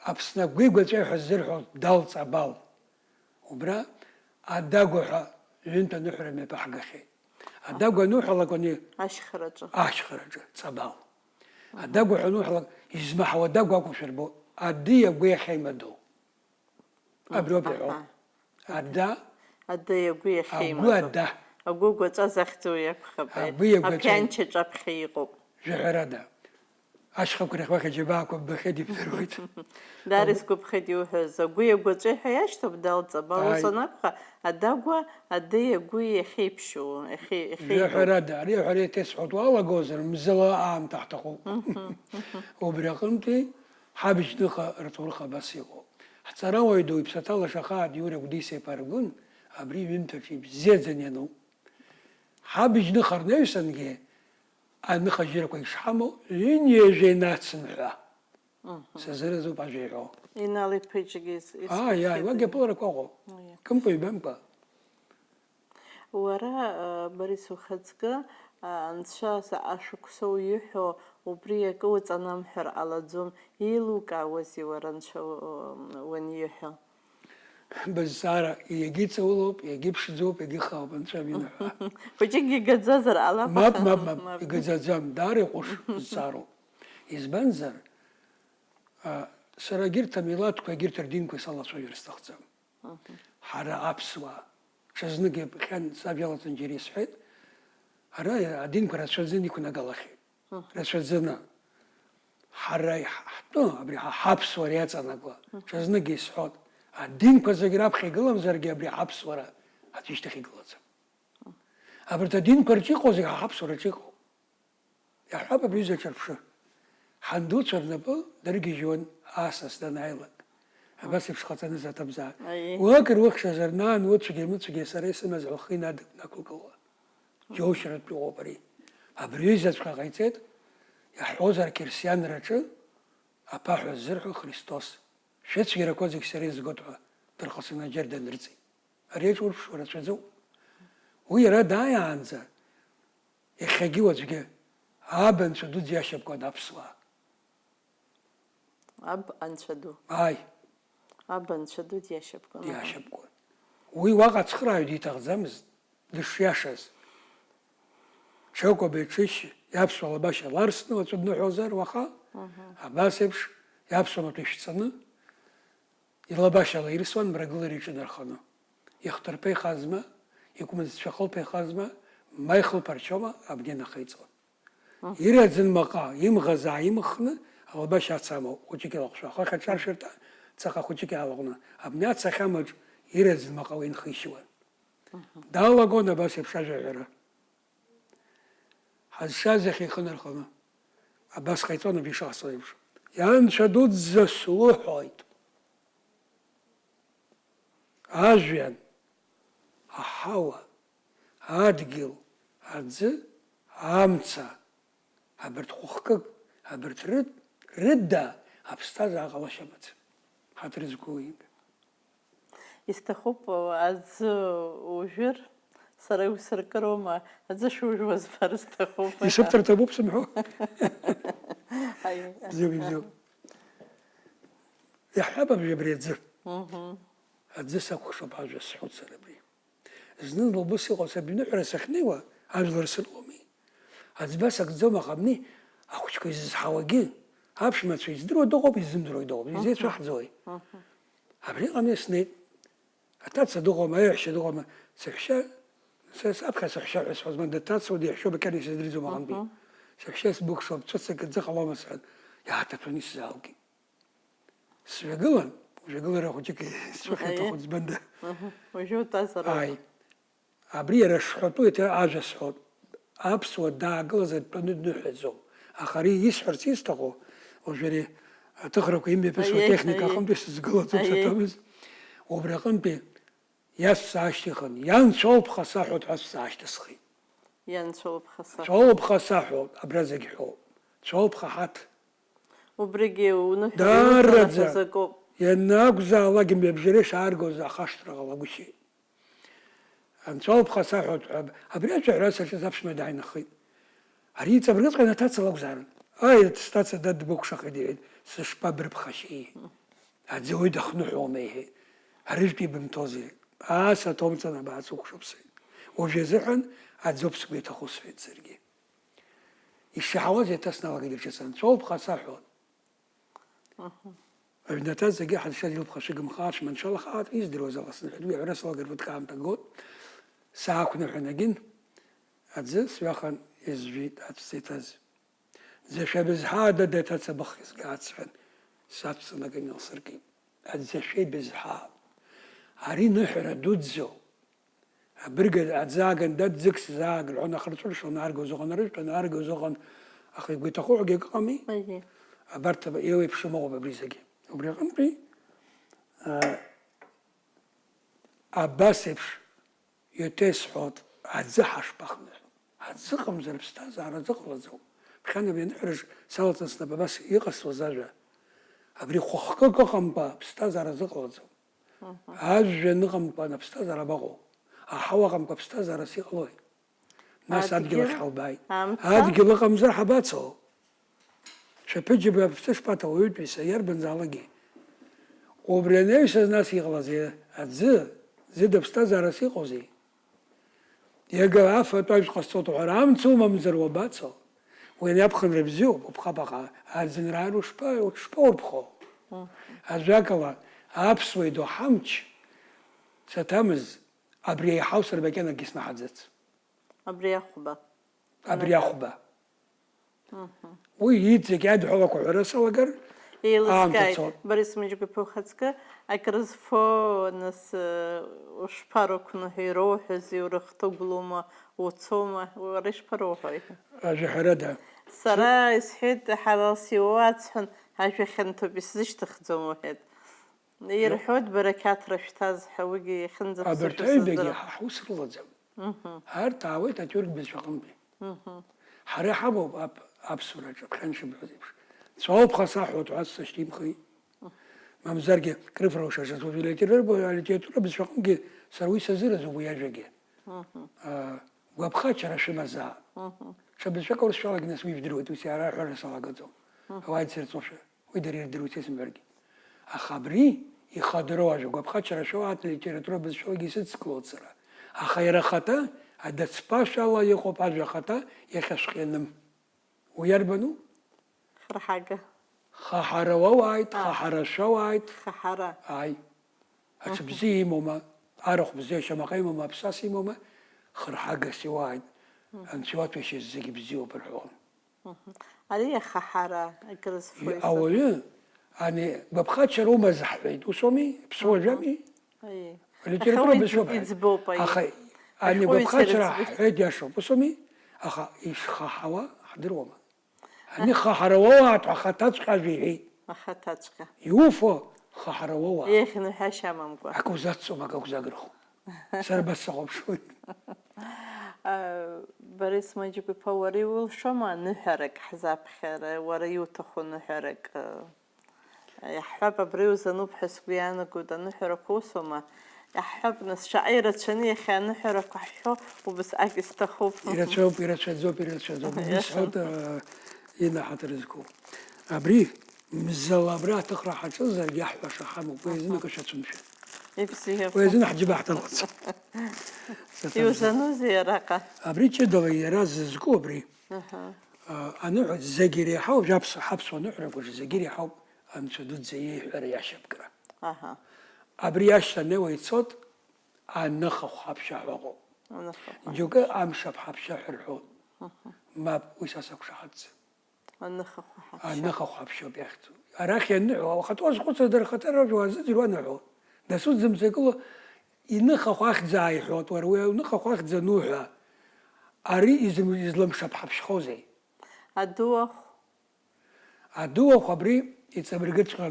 Аԥсны агәи-агәаҵәеи ҳәа ззырҳәо Дал Ҵабал. Убра Адагәа ҳәа ҩынтә аныҳәара мҩаԥаҳгахьеит. Адагәа аныҳәалак ани Ашьхараҿы. Ашьхараҿы, Ҵабал. Адагәа ҳәа аныҳәалак измаҳауа Адагәа акәушәа рбо, ади агәи ахьеимадоу. Абриоуп иҳәо. Аҳа. Ада. Ада иагәы иахьеимадоу. Агәы ада. Агәы агәаҵәа захьӡу иакәхап. Агәы иагәаҵәа. Аԥианча ҿаԥхьа иҟоуп. Жәаҳәарада. Ашьхақәа рахь уахь аџьабаақәа ббахьеит, ибдыруеит. Даара исгәаԥхеит иуҳәаз. Агәы иагәаҵәа ҳәа иашьҭоуп, далҵ, ама ус Ааи. Анакәха, адагәа, ада иагәы иахьеиԥшьоу, иахьеи-, иахьеиҭоу. Жәаҳәарада, ари аҳәара еиҭасҳәоит, уалагозар, мзала аамҭа ҳҭахуп. Мгм, мгм. Убри аҟынтәи ҳабжьныха рҭоурых абас иҟоуп. Ҳҵарауаҩ ду иԥсаҭа лаша хаа Иура Гәдиса-иԥа Аргәын абри ҩымҭаҿы ибзиаӡаны иануп. Ҳабжьныха рнаҩсангьы аныхажьрақәа ишҳамоу ҩынҩажәа инацын ҳәа. Мгм. Сазыразуп ажәа иҳәо. Инал иԥыџьгьы ис-, Ааи, ааи, исгәаԥхеит. Уагь аԥыларақәа ыҟоуп. Ааи. Кымкәа ҩбамкәа. Уара, а, Борис, ухаҵкы, а, анцәа са-, ашықәса уиҳәо, убри акы уҵанамҳәар ҟалаӡом, еилукаауазеи уара анцәа у-, уаниҳәо? Бызҵаара, иагьыҵаулоуп, иагьыԥшӡоуп, иагьыхаауп, анцәа абиныҳәа. Хәыҷыкгьы игаӡазар ҟалап, Мап, аха мап, мап, мап. Игаӡаӡам, даара иҟәыш зҵаароуп. Избанзар, а, сара егьырҭ амилаҭқәа, егьырҭ рдинқәа салацәажәар сҭахӡам. Мгм. Ҳара аԥсуаа, ҽазнык иаԥхьан сажәа алаҵан џьара исҳәеит, ара адинқәа рацәаӡаны иқәнагалахьеит. Мгм. Рацәаӡаны. Ҳара иҳ-, ҳтәы, абри ҳа-, ҳаԥсуара иаҵанакуа, Мгм. Ҽазнык исҳәот, адинқәа зегь раԥхьа игыламзаргьы абри ҳаԥсуара аӡәы ишьҭахь игылаӡам. Мгм. Абарҭ адинқәа рҿы иҟоу зегь ҳа ҳаԥсуара рҿы иҟоуп. Иаҳҳәап, абри аҩыза аҿырԥшы. Ҳандуцәа рнапы дыргьежьуан асас данааилак. Абас еиԥш ҟаҵаны заҭамзаап. Аиеи. Уакыр уахьшазар, нан уцәгьа-мыцәгьа сара исымаз ҳәа лхы инадык-, нақәылкылуа. Џьоушьаратәы иҟоуп ари. Абри аҩызаҵәҟьа ҟаиҵеит, иаҳҳәозар, ақьырсианраҿы аԥаҳәа ззырҳәо Христос, шәыцәгьарақәа зегь сара изгоит ҳәа дырхысны аџьар данырҵеит. Ари аҿурԥшуа рацәаӡоуп. Уи иара дааиаанӡа, иахьагьы уаҵәгьы, аб анцәа ду диашьапкуан аԥсуаа. Аб анцәа ду. Ааи. Аб анцәа ду диашьапкуан, аха. Диашьапкуан. Уи уаҟа ацхырааҩ диҭахӡамызт, дышиашаз. Чокәа Беҽышь иаԥсуа лабашьа ларсны уаҵәы дныҳәозар уаха, Мгм. Абас еиԥш иаԥсуа маҭәа ишәҵаны, илабашьа лаирсуан мрагылара иҿынарханы. Ихҭырԥа ихазма, иқәмызцәа хылԥа ихазма, ма ихылԥа рчома абни нахеиҵон. Мгм. Ираӡын маҟа, имӷаз ааимыхны, алабашьа ацамоуп, хәыҷык илаҟәшәа, ахахь аҿаршәырҭа, ҵаҟа хәыҷык иаалаҟәны, абни ацахьамаҿ ираӡын маҟа уи нхишьуан. Мгм. Далагон абас еиԥш ажәа аҳәара. Ҳазшаз иахьа ихы нарханы, абас ҟаиҵон абри ишыҟасҵо еиԥш. Ианцәа дуӡӡа суҳәоит. Ажәҩан, аҳауа, адгьыл, аӡы, амца, абарҭ хәыхкык, абарҭ рыд-, рыда аԥсҭазаара ҟалашьа амаӡам. Ҳаҭыр зқәу уи. Исҭахуп аӡы ужәыр, сара иусыркыроума, аӡы шужәуа збар сҭахуп. Исыбҭар ҭабуп сымҳәо. Аиеи. Бзиоуп, бзиоуп. Иаҳҳәап абри, абри аӡы. Мгм. Аӡы сакәыхшоуп ажәа сҳәоит сара абри. Зны-зынла убыс иҟоуп, сабиныҳәара сахьнеиуа, ажәлар сыруами. Аӡба сакӡом, аха абни ахәыҷқәа изызҳауагьы, аԥшәмацәа издыруа дыҟоуп, изымдыруагь дыҟоуп, изеицәаҳӡои? Абри аҟны снеит. Аҭаца дыҟоума, аиаҳәшьа дыҟома? Саҳәшьа, са саԥхьа саҳәшьа ҳәа сҳәоз, ман, даҭацоу, диаҳәшьоу макьана исыздырӡом аҟынтәи. Саҳәшьа сбыкәшоуп, ҵәыцак аӡы ҟалома сҳәан, иааҭаҭәаны исзаалгеит. Сҩагылан, жәагылара хәыҷык сцәыхьанҭахо ӡбанда. Уажәы утәазар ауп. Ааи. Абри иара шҳәатәу еиҭа ажәа сҳәоит. Аԥсуа даагылазар дтәаны дныҳәаӡом. Аха ари исҳәарц исҭаху, уажә ари аҭыхрақәа имҩаԥысуа аиеи, техника аиеи, аҟынтәи сызгылаӡом, аиеи, саҭамыз. Убри аҟынтәи иацәсаашьҭихын, ианцәа улԥха саҳәоит ҳәа саашьҭысхит. Ианцәа улԥха саҳәоит. Цәа улԥха саҳәоит, абра зегь ҳәоуп. Цәа улԥха ҳаҭ. Убригьы уныҳәа даараӡа иуҵанакыз акоуп. Ианакәзаалак мҩабжара ишааргоз ахашҭра ҟалагәышьеит. Анцәа улԥха саҳәоит ҳәа, абри ашәаҳәара саҿыз аԥшәма дааинахеит. Ари иҵабыргыҵәҟьаны аҭаца лакәзаарын. Ааи, сҭаца дад дбыкәшахеит, иҳәеит, сышԥабырԥхашьеи? Аӡы уаҩ дахныҳәома, иҳәеит. Арыжәтә ибымҭозеи? Аас аҭоумҵан абаацәыкәшоуп, сҳәеит. Уажә азыҳәан аӡоуп сгәы иҭаху, сҳәеит саргьы. Ишаҳауаз еиҭа сналагеит иҿыцын. Анцәа улԥха саҳәон. Аҳа. Аҩнаҭа зегьы ҳазшаз илԥха шәыгымхаарц, маншәалахааит, издыруаз ала сныҳәеит, уи аҳәара салагар ԥыҭк аамҭа гот, саақәныҳәан агьын, аӡы сҩахан изжәит аҵәца иҭаз. Ӡашәа бызҳаа, дад, аҭаца быххь згааит, сҳәан, саҵәца наганы илсыркит. Аӡашәа ибызҳаа. Ари ныҳәара дуӡӡоуп. Абырг аӡы ааган, дад, ӡык сзааг, рҳәон, ахырҵәырша анааргоз ыҟан, арыжәтә анааргоз ыҟан, аха игәы иҭаху ҳәагьы акы ыҟами? Аиеи. Абарҭ еиуеиԥшым ыҟоуп абри зегьы. Убри аҟынтәи, а, абас еиԥш иаҭесҳәоит, аӡы ҳашԥахныҳәо? Аӡы ыҟамзар, аԥсҭазаара аӡы ҟалаӡом. Ԥхьан абри аныҳәараҿ салаҵан снапы абас иҟасҵоз ажәа. Абри хәыхкык ыҟамкәа, аԥсҭазаара аӡы ҟалаӡом. Мгм. Ажәҩан ыҟамкәан аԥсҭазаара абаҟоу? Аҳауа ыҟамкәа аԥсҭазаарас иҟалои? Нас адгьыл, адгьыл ахь ҳалбааит. Амца? Адгьыл ыҟамзар ҳабацо? Шәаԥыџьаԥ аԥсы шԥаҭоу, ауаҩытәыҩса, иарбанзаалакгьы? Убри анаҩсаз нас иҟалазеи? Аӡы, зыда ԥсҭазаарас иҟоузеи? Иага афатә ажә ҟасҵоит уҳәар, амца умамзар уабацо? Уи ани аԥхынра бзиоуп, уԥхабаҟа, аӡынра ушԥа-, уҽшԥаурԥхо? Мгм. Ажәакала, аԥсуа идоу ҳамч саҭамыз, абри аиҳау сара макьанагьы снаҳаӡац. Абри ахәба. Абри ахәба. Мгм. Уи иҵегь адҳәалақәа ҳәара салагар, аамҭа еилыскааит, цоит. Борис Мыџьгәиԥа, ухаҵкы акрызфо, нас, э, ушԥарықәныҳәеи, ироуҳәозеи, урыхҭыгәлома, уцома, уара ишԥароуҳәои? Ажәаҳәарада. Сара исҳәеит, ҳалалс иуоу ацҳәан, ажәа хьанҭоуп, исзышьҭыхӡом, уҳәеит. Ирҳәоит, барақьаҭра шәҭаз ҳәа, уигьы иахьынӡаԥсышәа сыздырам. Абарҭ аҩбагьы ҳа ҳус рылаӡам. Мгм. Арҭ аауеит атиурк бызшәаҟынтәи. Мгм. Ҳара иҳамоуп ап-, аԥсуараҿы, ԥхьан ишыбҳәаз еиԥш. Цәоуп ха саҳәоит ҳәа сашьҭимхи. Мамзаргьы, крыф рылшашаз уажәы литература, алитература бызшәаҟынгьы сара уи сазыразуп уи ажәагьы. Мгм. А, гәаԥхачара шәымазаап. Мгм. Ҽа бызшәак аурысшәалагьы нас уи ижәдыруеит, ус иара аҳәара салагаӡом. Мгм. Ауаа идсырҵошәа. Уи дара ирдыруеит, сеисымҳәаргьы. Аха абри ихадароу ажәа гәаԥхачара шәоу, арҭ литература бызшәалагьы исыдскылоит сара. Аха иара ахаҭа адацԥашәала иҟоуп ажәа ахаҭа иахьашәҟьаным. Уи иарбану? Хырҳага. Хаҳара уауааит, а, хаҳара шәауааит. Хаҳара. Ааи. Аҽа, мгм, бзиа имоума, арахә бзиа шьамаҟа имоума, аԥсас имоума, хырҳагас иуааит. Мгм. Анцәа иуаҭәеишьаз зегьы бзиоуп рҳәон. Мгм. Ари иахаҳара акрызфо исыхәоит. Ауаҩы, ани, гәаԥхаччара умаз ҳҳәеит, ус ауми? Ԥсуа, мгм, жәами? Аиеи. Алитература, аха уи бызшәоуп ҳҳәеит. Иӡбоуп, аиеи. Аха, ани, ашәҟәыҩҩцәа гәаԥхаччара ирыӡбеит. Ҳҳәеит, иашоуп, ус ауми? Аха ишхаҳауа ҳдыруама? Ани, хаҳара уоуааит ҳәа ахаҭаҵәҟьа ажәа иҳәеит. Ахаҭаҵәҟьа. Иуфо, хаҳара уоуааит. Еиӷьны ҳәашьа амамкәа. Акы узацҵом, акы акәзагырхом. Сара абас сахәаԥшуеит. Борис Мыџьгәиԥа, уара иулшома ныҳәарак ҳзаԥхьар, уара иуҭаху ныҳәарак? Иаҳҳәап, абри иузануп ҳәа сгәы иаанагоит, аныҳәарақәа усоума? Иаҳҳәап, нас, шаҟа ирацәаны иахьа аныҳәарақәа ҳҳәо, убасҟак исҭахуп. Ирацәоуп, ирацәаӡоуп, ирацәаӡоуп. Убри, иашан, сҳәоит, э, инаҳаҭыр зқәу. Абри, мзала абра аҭыхра ҳаҿызаргь, иаҳҳәаша ҳамоуп, уи азын, аха, акы шәацәымшәан. Ибзиоуп. Уи азын ҳџьыба ҳҭалоит. Иузанузеи араҟа? Абри ҷыдала иара зызку абри. Аҳа. А, аныҳәа зегь иреиҳау, жәаԥс-, ҳаԥсуа ныҳәарақәа рҿы зегь иреиҳау Анцәа дуӡӡа иеиҳәара иашьапкра. Аҳа. Абри иашьҭанеиуа ицот аныхахә ҳаԥшьа ҳәа ыҟоуп. Аныхахә. Џьоукы амшаԥ ҳаԥшьа ҳәа рҳәоит. Аҳа. Мап, уи са сақәшаҳаҭӡам. Аныхахә ҳаԥшьа. Аныхахә ҳаԥшьоуп иахьӡу. Арахь ианыҳәо, ахаҭа уазхәыцыр, дара рхаҭа ражәа уазыӡырҩуа аныҳәо. Дасу дзымҵакыло, иныхахә ахьӡ ааиҳәоит, уара уи аныхахә ахьӡ ануҳәа, ари изым-, излымшаԥҳаԥшьхозеи? Аду ахә. Аду ахә абри иҵабыргыҵәҟьа,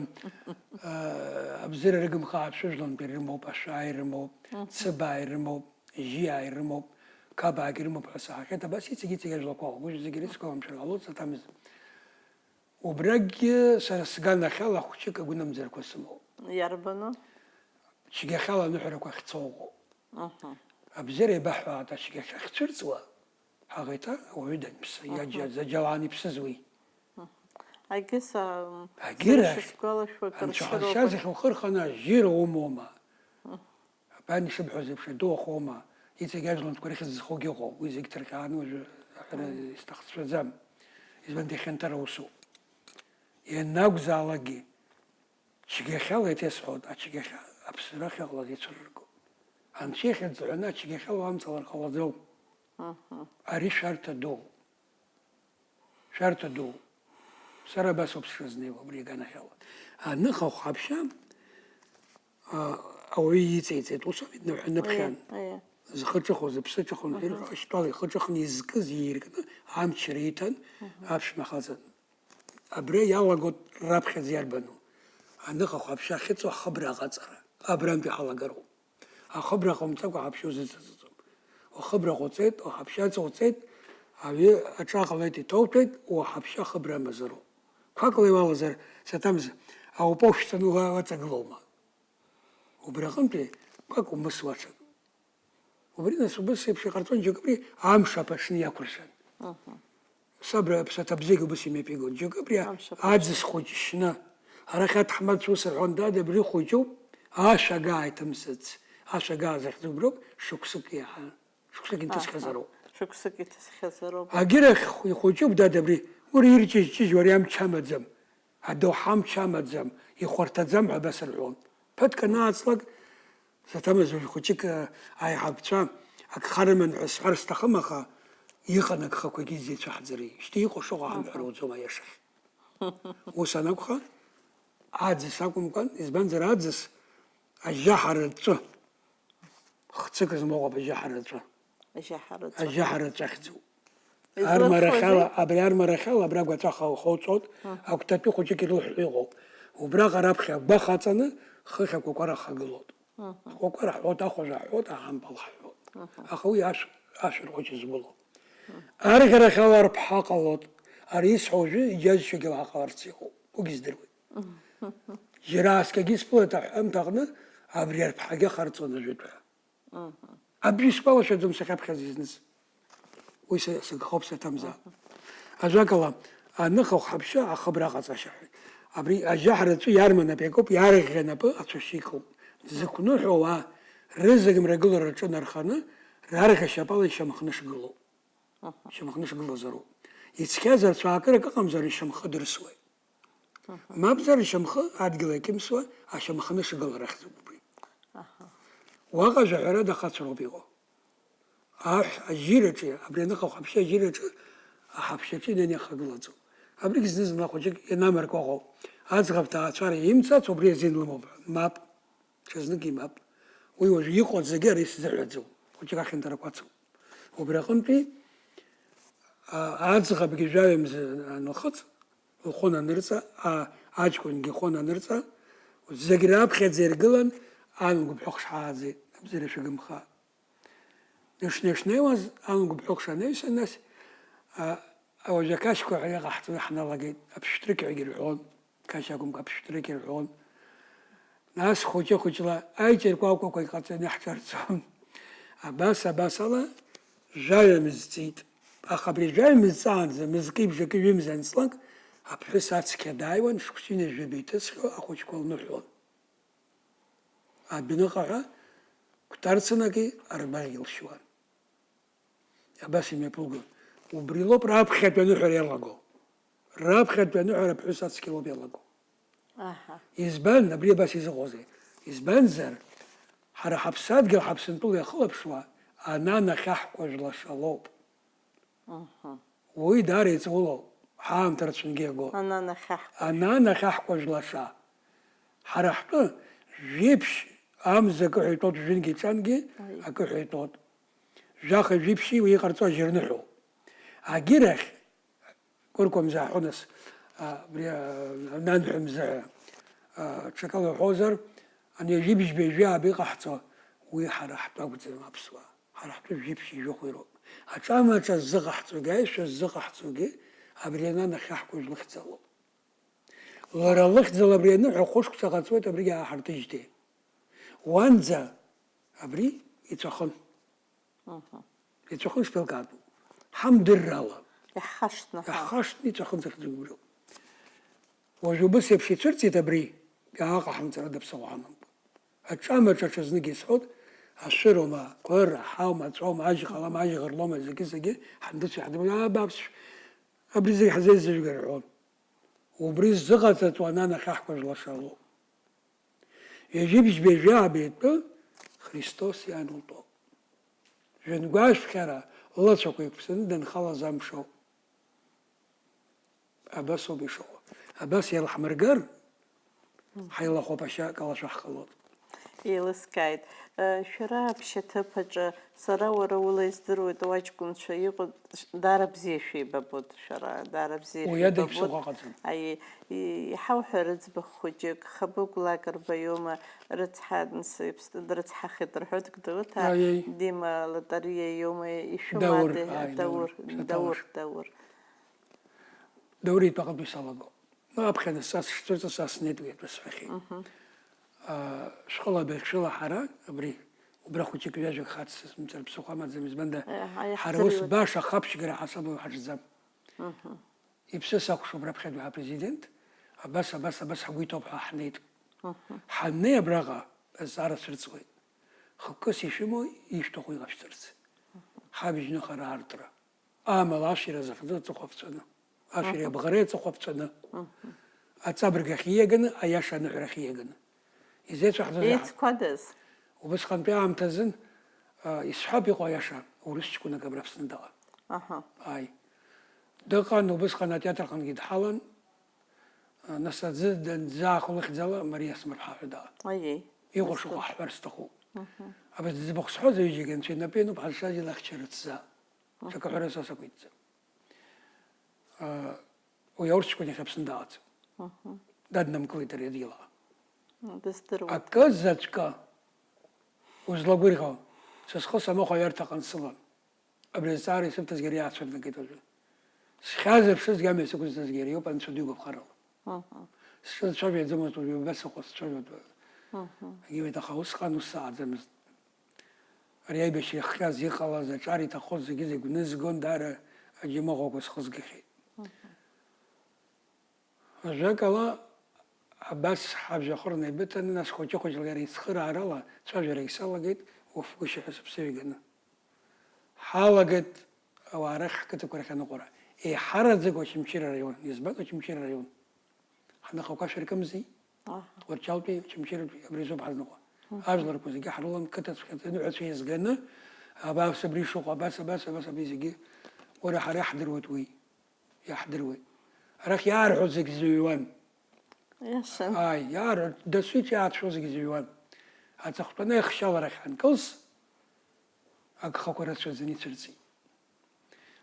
а, абзиара рыгымхаа аԥшәыжәлантәи рымоуп, ашәаа ирымоуп, Мгм. цыбаа ирымоуп, жьиаа ирымоуп, қабаагьы рымоуп ҳәа саҳахьеит, абас иҵегь-иҵегь ажәлақәа ӷәӷәа зегьы ирыцкло амшәыр ҟалоит, саҭамыз. Убрагьы сара сганахьала хәҷык агәынамӡарақәа сымоуп. Иарбану? Цәгьахьала аныҳәарақәа ахьцо ыҟоуп. Мгм. Абзиара еибаҳҳәаат, ацәгьахьа ахьцәырҵуа, ҳаӷеиҭа ауаҩы данԥсы, Мгм. иаџьа-, заџьалаан иԥсыз уи. Мгм. Агьыс, ам, Агьырахь, сара ишысгәалашәо, акыр анцәа шьыроуп. Ҳазшаз ахь ухы рханы ажьира умоума? Мгм. Абан ишыбҳәаз еиԥш, адоу ахоума, иҵегь ажәлантәқәа рыхьӡ зхоугьы ыҟоуп, уи зегь ҭырҟьааны уажәы аҳәара Мгм. исҭахцәаӡам. Избан, дихьанҭара усуп. Ианакәзаалакгьы, цәгьахьала иҭесҳәоит, ацәгьахьа аԥсра ахьыҟалаз ицәырырго. Анцәа ихьӡ ҳәаны ацәгьахьала уамҵалар ҟалаӡом. Мгм. Ари шәарҭа ду. Шәарҭа ду. Сара абас ауп сшызнеиуа, убри аганахьала. Аныхахә ҳаԥшьа, а, ауаҩы иҵеиҵеит, ус ауми, дныҳәа-ныԥхьан. Аиа, аиа. Зхы ҿыхо, зыԥсы ҿыхо, Мгм. ашьтәала ихы ҿыхны изкыз ииркны, амчра иҭан, Мгм. аԥшәма хаҵан. Абра иалагоит раԥхьаӡа иарбану? Аныхахә аԥшьа ахьыҵоу ахыбра аҟаҵара, абрантәи ҳалагароуп. Ахыбра ҟамҵакәа аҳаԥшьа узыҵаҵаӡом. Ухыбра ҟауҵеит, уҳаԥшьа ыҵоуҵеит, аҩы аҿа ҟалеит, иҭоуҭәеит, уҳаԥшьа ахыбра амазароуп. Қәакала иуалазар, саҭамза, аупа ушәҵаны уа-, уаҵагылоума? Убри аҟынтәи қәак умыс уаҽак. Убри, нас, убыс еиԥш иҟарҵон, џьоук абри амш аԥыҽны иақәыршәан. Мгм. Сабра аԥсаҭа бзиагьы убыс имҩаԥигон, џьоук абри Амш аԥыҽны. Аӡыс хәыҷ шьны. Арахь аҭаҳмадцәа ус рҳәон, дад, абри хәыҷуп, ашә агаа иҭымсыц. Ашә агаа захьӡу уброуп, шықәсык иаҳа. Шықәсык инҭысхьазароуп. Аҳа, шықәсык иҭысхьазароуп. Агьырахь ихәыҷуп, дад, абри. Уи ирҷыжь-ҷыжьуа ари амч амаӡам. Адоуҳа амч амаӡам, ихәарҭаӡам ҳәа абас рҳәон. Ԥыҭк анааҵлак, саҭамыз уажә хәыҷык, а, аиҳабцәа агха рыман ҳәа сҳәар сҭахым, аха иҟан агхақәагьы изеицәаҳҵари. Шьҭа иҟоу шыҟоу ҳамҳәар Аҳа. Уаӡом аиашахь. Ус анакәха, аӡыс акәымкәан, избанзар, аӡыс ажьаҳараҵәы. Хцык змоу ыҟоуп ажьаҳараҵәы. Ажьаҳараҵәы. Ажьаҳараҵәы ахьӡуп. Излырхуазеи? Армарахьала, абри армарахьала абра агәаҵәа хау-, хоуҵоит, Мгм. Агәҭатәи хәыҷык ирылҳәо иҟоуп. Убраҟа раԥхьа агәаха аҵаны, хыхь акәакәара ахагылоуп. Мгм. Акәакәара ҳҳәоит, ахәажә ҳҳәоит, аҳампал ҳҳәоит. Мгм. Аха уи ашә-, ашәыр хәыҷы згәылоу. Мгм. Арӷьарахьала арԥҳа ҟалоит. Ари исҳәо уажәы иџьазшьогьы уаҟа ҟаларц иҟоуп. Уигьы здыруеит. Мгм. Џьара ааскьагьы исԥылеит аҳәамҭа аҟны, абри арԥҳагьы ахарҵон ажәытәра. Мгм. Абри сгәалашәаӡом сахьаԥхьаз изныз. Уи са-, сагхоуп саҭамзаап. Мгм. Ажәакала, аныхахә ҳаԥшьа ахыбра аҟаҵашьа ҳәа. Абри ажьаҳараҵәы иарма напы иакуп, иарӷьа напы ацәашьы икуп. Дзықәныҳәо ауаа рызегь мрагылара рҿы нарханы, рарӷьа шьапала ишьамхны шгылоу. Мгм. Ишьамхны шгылазароуп. Ицқьазар, цәаакырак ыҟамзар, ишьамхы дырсуеит. Мгм. Мамзар ишьамхы адгьыл иакьымсуа ашьамхы анышгылара ахьӡуп убри. Аҳа. Уаҟа жәаҳәарада ахацәа роуп иҟоу. Аҳә ажьираҿы, абри аныхахә ҳаԥшьа ажьираҿы, аҳаԥшьаҿы инанеихагылаӡом. Абригь зны-зынла хәыҷык ианамаркуа ыҟоуп. Аӡӷаб ҭаацәара имцац убри азин лымоуп ҳәа. Мап. Ҽазнык имап. Уи уажәы иҟоу зегьы ара исзыҳәаӡом. Хәыҷык ахьанҭарақәа ацуп. Убри аҟынтәи, а, аӡӷабгьы жәаҩа мза анлахыҵ, лхәы ананырҵа, а, аҷкәынгьы ихәы ананырҵа, зегь раԥхьаӡа иргылан, ан лгәыԥҳәыхш ҳааӡеит, абзиара шәыгымхаа. Дышнеи-шнеиуаз, ан лгәыԥҳәыхш анаҩсан, нас, а, ауаҩы ақашьқәа ҳәа иҟаҳҵо ҳналагеит, аԥшәҭрықь ҳәагьы рҳәон, қашь акәымкәа, аԥшәҭрықь рҳәон. Нас хәыҷы-хәыҷла аиҿыркәакәақәа иҟаҵаны иаҳҿарҵон. Абас, абасала, жәаҩа мызҵит. Аха абри жәаҩа мызҵаанӡа, мызкы ибжакы ҩымз анҵлак, аԥҳәыс ацқьа дааиуан, шықәсины жәаба иҭысхьоу ахәыҷқәа лныҳәон. адәныҟа ҳәа, Гәҭарцынаки Арбаӷьи лшьуан. Абас имҩаԥылгон. Убри лоуп раԥхьатәи аныҳәара иалаго. Раԥхьатәи аныҳәара аԥҳәыс ацқьа лоуп иалаго. Аҳа. Избан, абри абас изыҟоузеи? Избанзар, ҳара ҳаԥсадгьыл ҳаԥсынтәыла иахылаԥшуа, анан ахьаҳкуа жәлаша лоуп. Мгм. Уи даара иҵаулоуп, ҳаамҭа рацәангьы иаго. Анан ахьаҳкуа. Анан ахьаҳкуа жәлаша. Ҳара ҳтәы жәеиԥшь амза акы ҳәа итәоуп, жәҩангьы ҿангьы Аи. акы ҳәа итәоуп. Жәаха жәиԥшьи уи иҟарҵо ажьырныҳәоуп. Агьырахь, кәыркәамза аҳәо нас, а, абри, а, ананҳәа мза ҳәа, а, ҽакала уҳәозар, ани ажәибжьбеи жәааба иҟаҳҵо, уи ҳара ҳтәы акәӡам аԥсуаа. Ҳара ҳтәы жәиԥшьи жәохәи роуп. Аҿамаҿа ззыҟаҳҵогьы, аишәа ззыҟаҳҵогьы абри анан ахьаҳкуа жәлыхьӡалоуп. Лара лыхьӡала абри аныҳәа хәышықәса ҟаҵуеит абригьы ааҳарҭыжьҭеи. Уанӡа абри иҵәахын. Мгм. Иҵәахын шԥеилкаатәу? Ҳамдыррала. Иаҳхашҭны, ҳа. Иаҳхашҭны иҵәахын захьӡу убриоуп. Уажә убыс еиԥш ицәырҵит абри, иааҟаҳамҵара даԥсыуа ҳамамкәа. Аҿамаҿа аҽазнык исҳәоит, ашәыроума, қәыра, ҳаума, аҵәоума, ажь ҟалама, ажь ӷырлома, зегьы-зегьы ҳандәыцәа иаҳдыруеит, аа, абааԥсшәа, абри зегь ҳзеизыжәга рҳәон. Убри ззыҟаҵатәу анан ахьаҳкуа жәлаша лоуп. Ҩажәибжьбеи жәаабеи атәы Христос иаанылтәоуп. Жәҩангәашәхьара лылацәақәа еиқәԥсаны данхалаз амш ауп. Абас ауп ишыҟоу. Абас иалҳмыргар, ҳаилахәаԥашьа калашәа ҳҟалоит. Еилыскааит. Э, шәара аԥшьаҭыԥ аҿы, сара уара ула издыруеит, уаҷкәынцәа иҟоу, даара бзиа шәеибабоит шәара, даара бзиа Уи ада шәеибабоит. Иԥсыхәа ыҟаӡам. Аи, и-, иҳауҳәар, рыӡбахә хәыҷык, Хабыгә Лакрба иоума, рыцҳа, нас, иԥсҭа дрыцҳахеит рҳәоит, Гәдоуҭаа, Аиеи. Дима Латариа иоума, ишәымада, Даур, ааи, Даур, Даур, Даур, Шьаҭалаш. Даур. Даур итәаҟатәи салаго. Ну, аԥхьа нас са сышцәырҵыз, са снеит уи атәы сҳәахьеит. Мгм. Аа, шәҟәыла абаҩхьшәыла ҳара, абри, убра хәыҷык ҩажәак хаццазымҵар ԥсыхәа амаӡам, избанда, Э, ҳа ҳара ус иаҳзыруит. Баша хаԥшьгара ҳасабала ҳаҿӡам. Мгм. Иԥсы сакәшоуп раԥхьатәи ҳапрезидент, абас, абас, абас ҳгәы иҭоуп ҳәа ҳнеит. Мгм. Ҳаннеи абраҟа, азҵаара цәырҵуеит. Хықәкыс ишәымоу, ишәҭаху иҟашәҵарц. Ҳабжьныхара аартра. Амала ашәира захьӡу аҵыхәа ԥҵәаны. Ашәира Мгм. абӷареи аҵыхәа ԥҵәаны. Мгм. Аҵабырг ахь ииаганы, аиаша аныҳәара ахь ииаганы. Изеицәаҳҵозеи ҳа? Еицқәадаз? Убысҟантәи аамҭазын, а, исҳәап иҟоу аиаша, урыс ҷкәынак абра Аԥсны дыҟан. Аҳа. Ааи. Дыҟан, убысҟан атеатр аҟынгьы дҳалан, а, нас аӡы данӡаахо лыхьӡала Мариа Смырԥҳа ҳәа дыҟан. Аиеи. Иҟоу Устәуп. Шаҟа ҳҳәар сҭахуп. Мгм. Абас зыӡбахә сҳәоз аҩыџьагьы анцәа инапы иануп, ҳазшаз илахьчара ҭӡа. Мгм. Ҽакы ҳәара са сакәиҭӡам. А, уи аурыс ҷкәын иахь Аԥсны далаӡом. Мгм. Даднамкылеит ари адгьылаҟа. М, дыздыруеит. Акы заҵәкы узлагәырӷьо, са схы самыхәа аҩарҭаҟны сылан. Абри азҵаара исыбҭазгьы ари аацәырнагеит уажәы. Схьаазырԥшызгьы амҩа сықәызҵазгьы ари ауп, Анцәа дугәаԥхарала. Мгм. Сҿы сцәажәаӡомызт уажәы, убас сыҟоу сцәажәоит. Мгм. Егьиуеит, аха усҟан ус сааӡамызт. Ари аибашьра иахҟьаз, иҟалаз, аҿар иҭахоз зегьы-зегь гәнызгон, даара аџьамыӷәақәа схызгахьеит. Мгм. Ажәакала, абас ҳажәҩахыр неибыҭаны, нас хәыҷы-хәыҷла иара ицхыраарала цәажәарагь салагеит, уфгәышьа ҳәа сыԥсы ҩганы. Ҳалагеит ауаа рахь, ҳқыҭақәа рахь аныҟәара. Еиҳараӡак Очамчыра араион. Избан Очамчыра араион? Ҳныхақәа шәыркымзи? Аҳа. Тҟәарчалтәи, Очамчыратәи, абри азоуп ҳазныҟәо. Мгм. Ажәларқәа зегьы ҳрылан, қыҭацәгьа, аныҳәацәа еизганы, абас абри шыҟоу, абас, абас, абас, абри зегьы. Уара, ҳара иаҳдыруеит уи. Иаҳдыруеит. Арахь иаарҳәо зегь зыҩуан. Иашан. Ааи, иаарҳәо, дасу иҿы иаацәшәо зегь зыҩуан. Аҵыхәтәаны аихшьаларахь ҳанкылс, агхақәа рацәаӡаны ицәырҵит.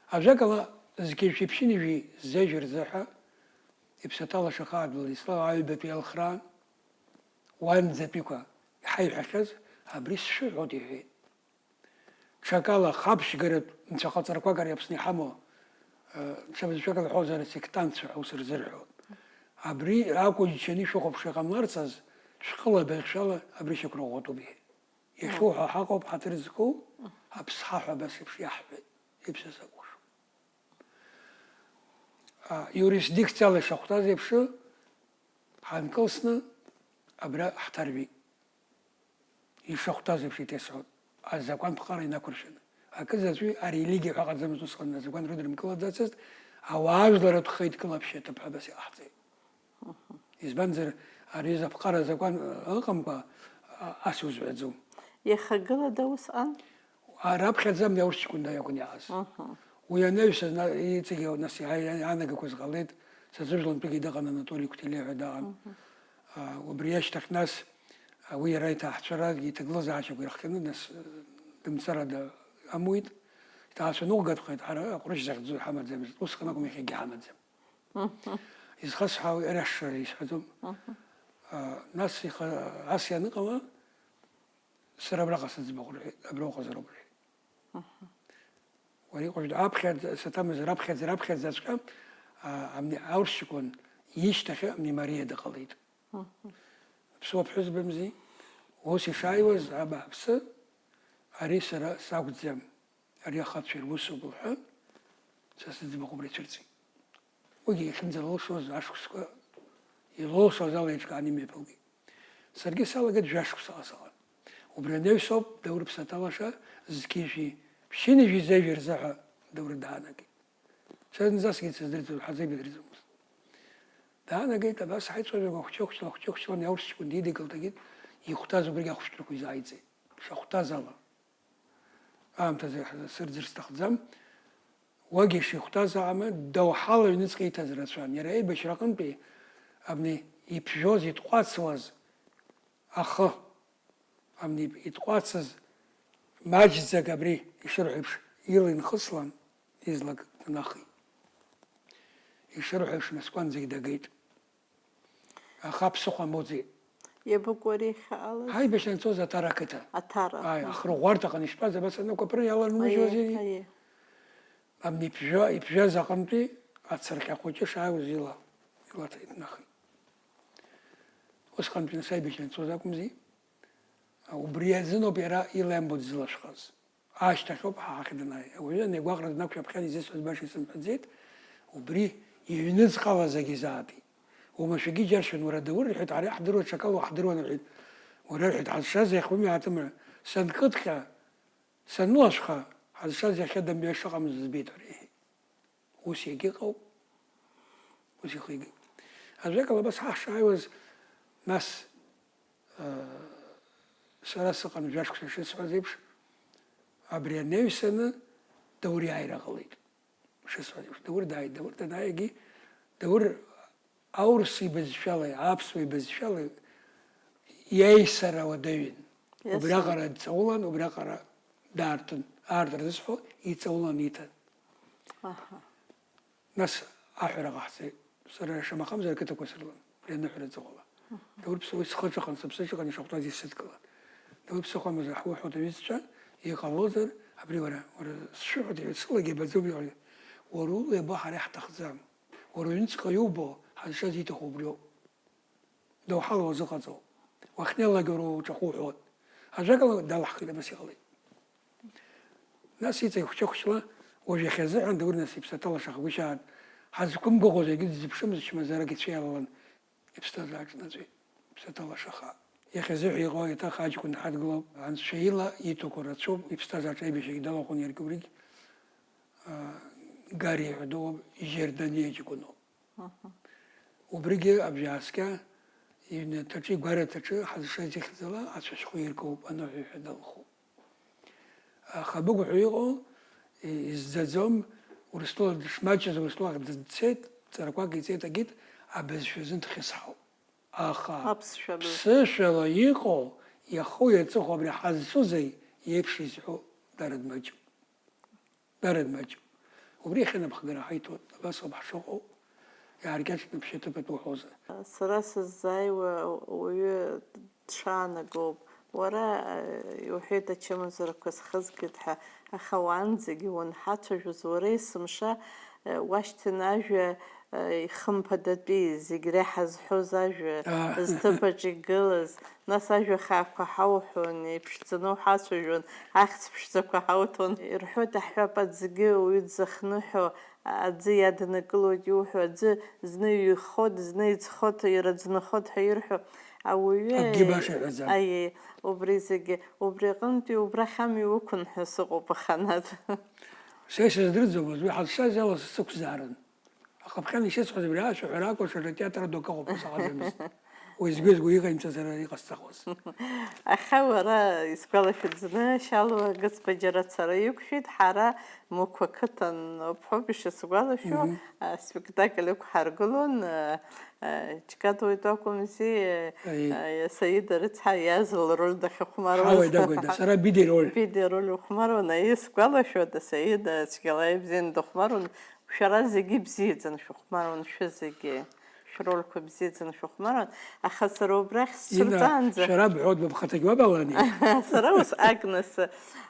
Ажәакала, зқьи жәшәи ԥшьынҩажәи зежәа рзыҳәа иԥсаҭа лаша хаа Владислав аҩбатәи иалхраан, уанӡатәиқәа иҳаиҳәахьаз, абри сшәыҳәоит, иҳәеит. Ҽакала, хаԥшьгаратә нцәахаҵарақәак ари Аԥсны иҳамоу, э, ҽа бызшәак лҳәозар, асектантцәа ҳәа ус рзырҳәон. Абри акәу џьшьаны ишәыхәаԥшуа иҟамларц азы, шәхыла абаӷьшәала абри шьақәырӷәӷәатәуп, иҳәеит. Иахьуҳәо ҳаҟоуп, ҳаҭыр зқәу, аԥсҳа ҳәа абас еиԥш иаҳҳәеит, иԥсыз акәушәа. А, иуристдикциала ишахәҭаз еиԥш, ҳанкылсны абра ҳҭарҩит. ишахәҭаз еиԥш иҭесҳәон, азакәан ԥҟара инақәыршәаны. Акы заҵәы арелигиа ҳәа ҟаӡамызт усҟан, азакәан рыдрымкылаӡацызт, ауаажәларратә хеидкылаԥшьа аҭыԥҳа абас иҟаҳҵеит. Избанзар, ари аԥҟара азакәан ыҟамкәа, а, ас иузҳәаӡом. Иахагылада усҟан? А, раԥхьаӡа амни аурыс ҷкәын даиакәын иааз. Уи анаҩсаз, на-, иҵегьы нас иа-, иа-, иаанагақәаз ҟалеит, са сыжәлантәигьы дыҟан, Анатоли Кәтелиа ҳәа даҟан. А, убри ашьҭахь нас, а, уи иара иҭаацәара, иҭагылазаашьақәа ирыхҟьаны, нас, э, дымцарада амуит. Иҭаацәа ныҟәгатәхеит, ҳара аҟәрышь захьӡу ҳамаӡамызт, усҟан акәым, иахьагьы ҳамаӡам. Изхасҳәаауеи, ари ашшара исҳәаӡом. А, нас иха-, ас ианыҟала, сара абраҟа сыӡбахә рҳәеит, абра уҟазароуп рҳәеит. Уара иҟоу аԥхьаӡа, саҭамыз раԥхьаӡа, раԥхьаӡаҵәҟьа, а, амни-, аурс ҷкәын ишьҭахь амни Мариа дыҟалеит. Ԥсуа ԥҳәызбамзи? Ус ишааиуаз, абааԥсы, ари сара сакәӡам, ари ахацәа ирусуп лҳәан, са сыӡбахә убра ицәырҵит. Уигьы иахьынӡалылшоз ашықәсқәа, илылшоз ала еиҿкааны имҩаԥылгеит. Саргьы салагеит жәашықәсала саҟан. Убри анаҩс ауп Даур Ԥсаҭа лаша зқьи жәи, ԥшьыни жәи зежәи рзыҳәа Даур даанагеит. Сара зынӡаскгьы дсыздырӡом, ҳазеибадырӡомызт. Даанагеит, абас ҳаицәажәақәа хәҷы-хәҷла, хәҷы-хәҷла, аурс ҷкәын дидикылт, агьыт ихәҭаз убригь ахәшәтәрақәа изааиҵеит, шахәҭаз ала. Аамҭазы сырӡыр сҭахӡам. Уагьы ишихәҭаз аҟама, доуҳала аҩныҵҟа иҭаз рацәан. Иара аибашьра аҟынтәи абни иԥжәоз, итҟәацуаз ахы, абни итҟәацыз маҷӡак абри ишырҳәо еиԥш ила инхыслан, излак днахит. Ишырҳәо еиԥш, нас кәанӡагь дагеит. Аха аԥсыхәа амоуӡеит. Иабыкәу ари иахьаалаз? Ҳаибашьра анцоз Аҭара ақыҭа. Аҭара. Ааи, ахырӷәӷәарҭаҟны ишԥаз, абас аныкәаԥры иаланмыжьуаз Аиеи, ири? Аиеи. Абни иԥжәа, иԥжәаз аҟынтәи ацырҟьа хәыҷы шааиуаз ила, илаҭа иҭнахит. Усҟантәи нас аибашьра анцоз акәымзи? Убри азыноуп иара ила иамбо дзылашәхаз. Ашьҭахьоуп ҳа ҳахь данааи. Ауаҩы анигәаҟра днақәшәаԥхьан, изысҳәаз баша исымҳәаӡеит, убри иҩныҵҟала зегь изаатит. Уамашәагьы иџьаршьон, уара, Даур, рҳәеит, ҳара иаҳдыруа ҽакала уаҳдыруан, рҳәеит. Уара, рҳәеит, ҳазшаз иахьуми аҭымра, санкыдҟьа, санылашәха, ҳазшаз иахьа дамҩа шыҟамыз збеит, ҳәа иҳәеит. Ус иагьыҟоуп, ус ихигеит. Ажәакала, абас ҳа ҳшааиуаз, нас, аа, сара сыҟан жәашықәса шысҳәаз еиԥш, абри анаҩсаны Даур иааира ҟалеит. Шысҳәаз еиԥш, Даур дааит, Даур данааигьы, Даур аурыс ибызшәалеи, аԥсуа ибызшәалеи иаҩсара уадаҩын. Иасын. Убриаҟара дҵаулан, убриаҟара даартын. Аартра зысҳәо, иҵаулан иҭан. Аҳа. Нас аҳәара ҟаҳҵеит. Сара шамахамзар ақыҭақәа срылан, убри аныҳәара аҵыхәала. Мгм. Даур ԥсуа схы аҿыхан, сыԥсы аҿыхан ишахәҭаз исыдкылан. Даур ԥсыхәа амазар ҳуҳәоит, аҩызцәа, иҟалозар, абри уара, уара сшәыҳәоит, иҳәеит, сылагьы абаӡом, иҳәеит, уара ула иабо ҳара иаҳҭахӡам. Уара уҩныҵҟа иубо, ҳазшаз ииҭаху убриоуп. Доуҳала уазыҟаҵоуп. Уахьнеилак уара уҿахәы уҳәоит. Ажәакала, далаҳхит, абас иҟалеит. Нас иҵегь хәҷы-хәҷла, уажә иахьазыҳәан Даур нас иԥсаҭа лашахагәышьаан, ҳазқәымгәыӷуаз егьи дзыԥшымыз чмазарак ицәеиалалан, иԥсҭазаараҿ наӡәеит, иԥсаҭа лашаха. Иахьазыҳәа иҟоу еиҭах аҷкәын дҳадгылоуп, анцәа ила иҭоқәа рацәоуп, иԥсҭазаараҿ аибашьрагьы далахәын иаргьы убригь, аа, Гариа ҳәа дыҟоуп, Жьардани аҷкәыноуп. Мгм. Убригьы абжьааскьа иҩнаҭаҿы, игәараҭаҿы ҳазшаз ихьӡала ацәашьхәы иркуп, аныҳәаҩ ҳәа далхуп. Аха абыгә ҳәа иҟоу, и-, изӡаӡом, Урыстәыла дышмаҷыз, Урыстәылахь дцеит, ҵарақәак иҵеит, агьыт абызшәа азын дхьысҳауп. Аха Аԥсшәа абызшәа. Ԥсышәала иҟоу, иаху иаҵыху абри ҳазцузеи иеиԥш изҳәо дара дмаҷуп. Дара дмаҷуп. Убри иахьа напхгара ҳаиҭоит, абас ауп ҳшыҟоу, иааркьаҿны ԥшьа ҭыԥ атәы уҳәозар. Сара сыззааиуа уаҩы дшаанагоуп. Уара, э, иуҳәеит, ачымазарақәа схызгеит ҳәа, аха уаанӡагьы уанҳацәажәоз, уара есымша, э, уашьҭан ажәа, э, ихымԥадатәи, зегь реиҳа зҳәоз ажәа, Аа. зҭыԥаҿ игылаз, нас ажәа хаақәа ҳауҳәон, иԥшӡаны уҳацәажәон, ахьӡ ԥшӡақәа ҳауҭон. Ирҳәоит, аҳәап аӡгьы уаҩы дзыхныҳәо, аӡы иаднакылоит иуҳәо, аӡы зны иҩхоит, зны иӡхоит, иара ӡнахоит ҳәа ирҳәо ауаҩы. Акгьы баша иҳәаӡам. Аиеи, убри зегьы, убри аҟынтәи убрахь амҩа уқәын ҳәа сыҟоуп аханатә. Са исыздырӡомызт, уи ҳазшаз ала сықәзаарын. Аха ԥхьан ишысҳәаз, абри ашәаҳәара акәашара атеатр ду акы ыҟоуп ҳәа саҟаӡамызт. Уеизгьы-уеизгьы иҟаимҵазар иҟасҵахуаз. Аха уара, исгәалашәаӡаны, Шьалуа Гыцба џьара ацара иқәшәеит, ҳара Мықә ақыҭан ауп, ҳәоуп ишысгәалашәо, Мгм. аспектакль ықәҳаргылон, а, а, Џьгьаҭ уаҩ акәымзи, Аи. а, Саида рыцҳа иааз лроль дахьыхәмаруаз. Ҳауаҩ дагәеит, сара Биди роль. Биди роль ухәмаруан, аиеи, сгәалашәоит, Саида цәгьала ибзианы дыхәмаруан, шәара зегьы ибзиаӡаны шәыхәмаруан, шәызегьы. Шәрольқәа бзиаӡаны шәыхәмаруан, аха сара убрахь Инна, сцәырҵаанӡа шәара бҳәоит, быԥхаҭагь уабалани? Сара ус Агнес,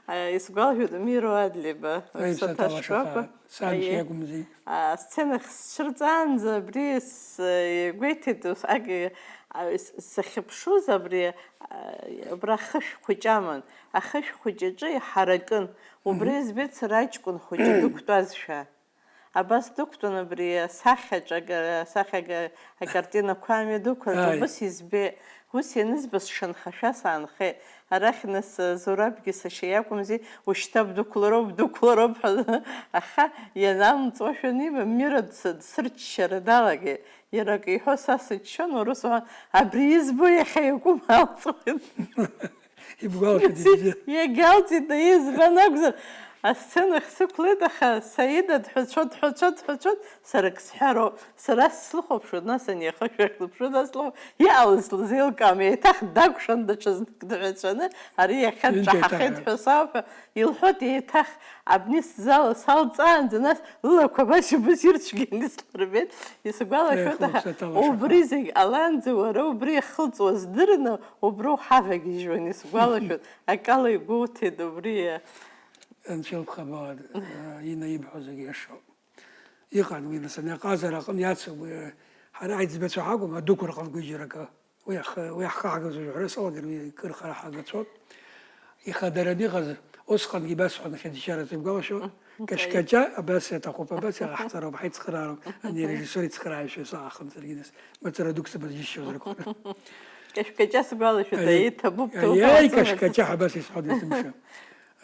а, исгәалашәоит, Миро Адлеиба, Аи, ԥсаҭа ԥсаҭа шкәакәа. Лашаха, саншьа Аиеи. Иакәымзи. А, сценахь сцәырҵаанӡа абри с-, игәеиҭеит, ус ак-, а, с-, сахьыԥшуз абри, а, абра хышә хәыҷ аман. Ахышә хәыҷ аҿы иҳаракын. Убри Мгм. Избеит сара аҷкәын хәыҷы дықәтәазшәа. Абас дықәтәан абри асахьаҿ, ага-, асахьа ага-, акартинақәа амҩа дықәлан, Ааи. Убас избеит. Ус ианызба, сшанхашәа саанхеит. Арахь нас, Зурабгьы сашьа иакәымзи, ушьҭа бдәықәлароуп, бдәықәлароуп ҳәа. Аха ианамҵуашәа аниба, Мира дсы-, дсырччара далагеит. Иара акы иҳәо са сыччон, урыс уҳәан, абри избо иахьа иакәым алҵуеит. Ибгәалашәеит, Ибзи, ибзи. Иагьалҵит, избан акәзар, асценахь сықәлеит, аха Саида дҳәацәо, дҳәацәо, дҳәацәо, сара ак сҳәароуп. Сара слыхәаԥшуеит, нас ани ахышә ахь сыԥшуеит, нас слыхәа-, иҟалаз лзеилкаам, еиҭах дакәшан даҽазнык дҳәацәаны, ари иахьа Ҩынтә дҿаҳахеит еиҭаҳәа. Ҳәа сауҳәа, илҳәоит еиҭах, абни сзала салҵаанӡа, нас лылақәа абас ибас ирцәгьаны слырбеит, исгәалашәоит, Ех, аха уԥсаҭа лашаха. Убри зегь ҟалаанӡа уара убри иахылҵуа здырны, Уброу ҳавагьежьуан, исгәалашәоит, акала игәоуҭеит убри. Анцәа илԥха абаауеит, Инна ибҳәо зегь иашоуп. Иҟан уи, нас, ани аҟазара аҟны иацуп, уи, ҳара аиҵбацәа ҳакәым, адәықәра ҟалгоит џьара акы. Уи ах-, уи ҳхы ҳагӡоит ҳәа салагар, уи кыр хара ҳагацәоуп. Ихадараны иҟаз, усҟангьы ибасҳәон, иахьа џьшьараҵәҟьа ибгәалашәо, Мгм. Кашькаҷа, абас иаҭахуп, абас иҟаҳҵароуп, ҳаицхыраароуп, ани арежиссор ицхрааҩшәа саҟахым саргьы нас. Маҵура дук сымаз џьысшьозар акәхап. Кашькаҷа сгәалашәоит, Аиеи, аиҭабуп, аиеи, ҭабуп, Кашькаҷа ҳәа абас исҳәон есымша.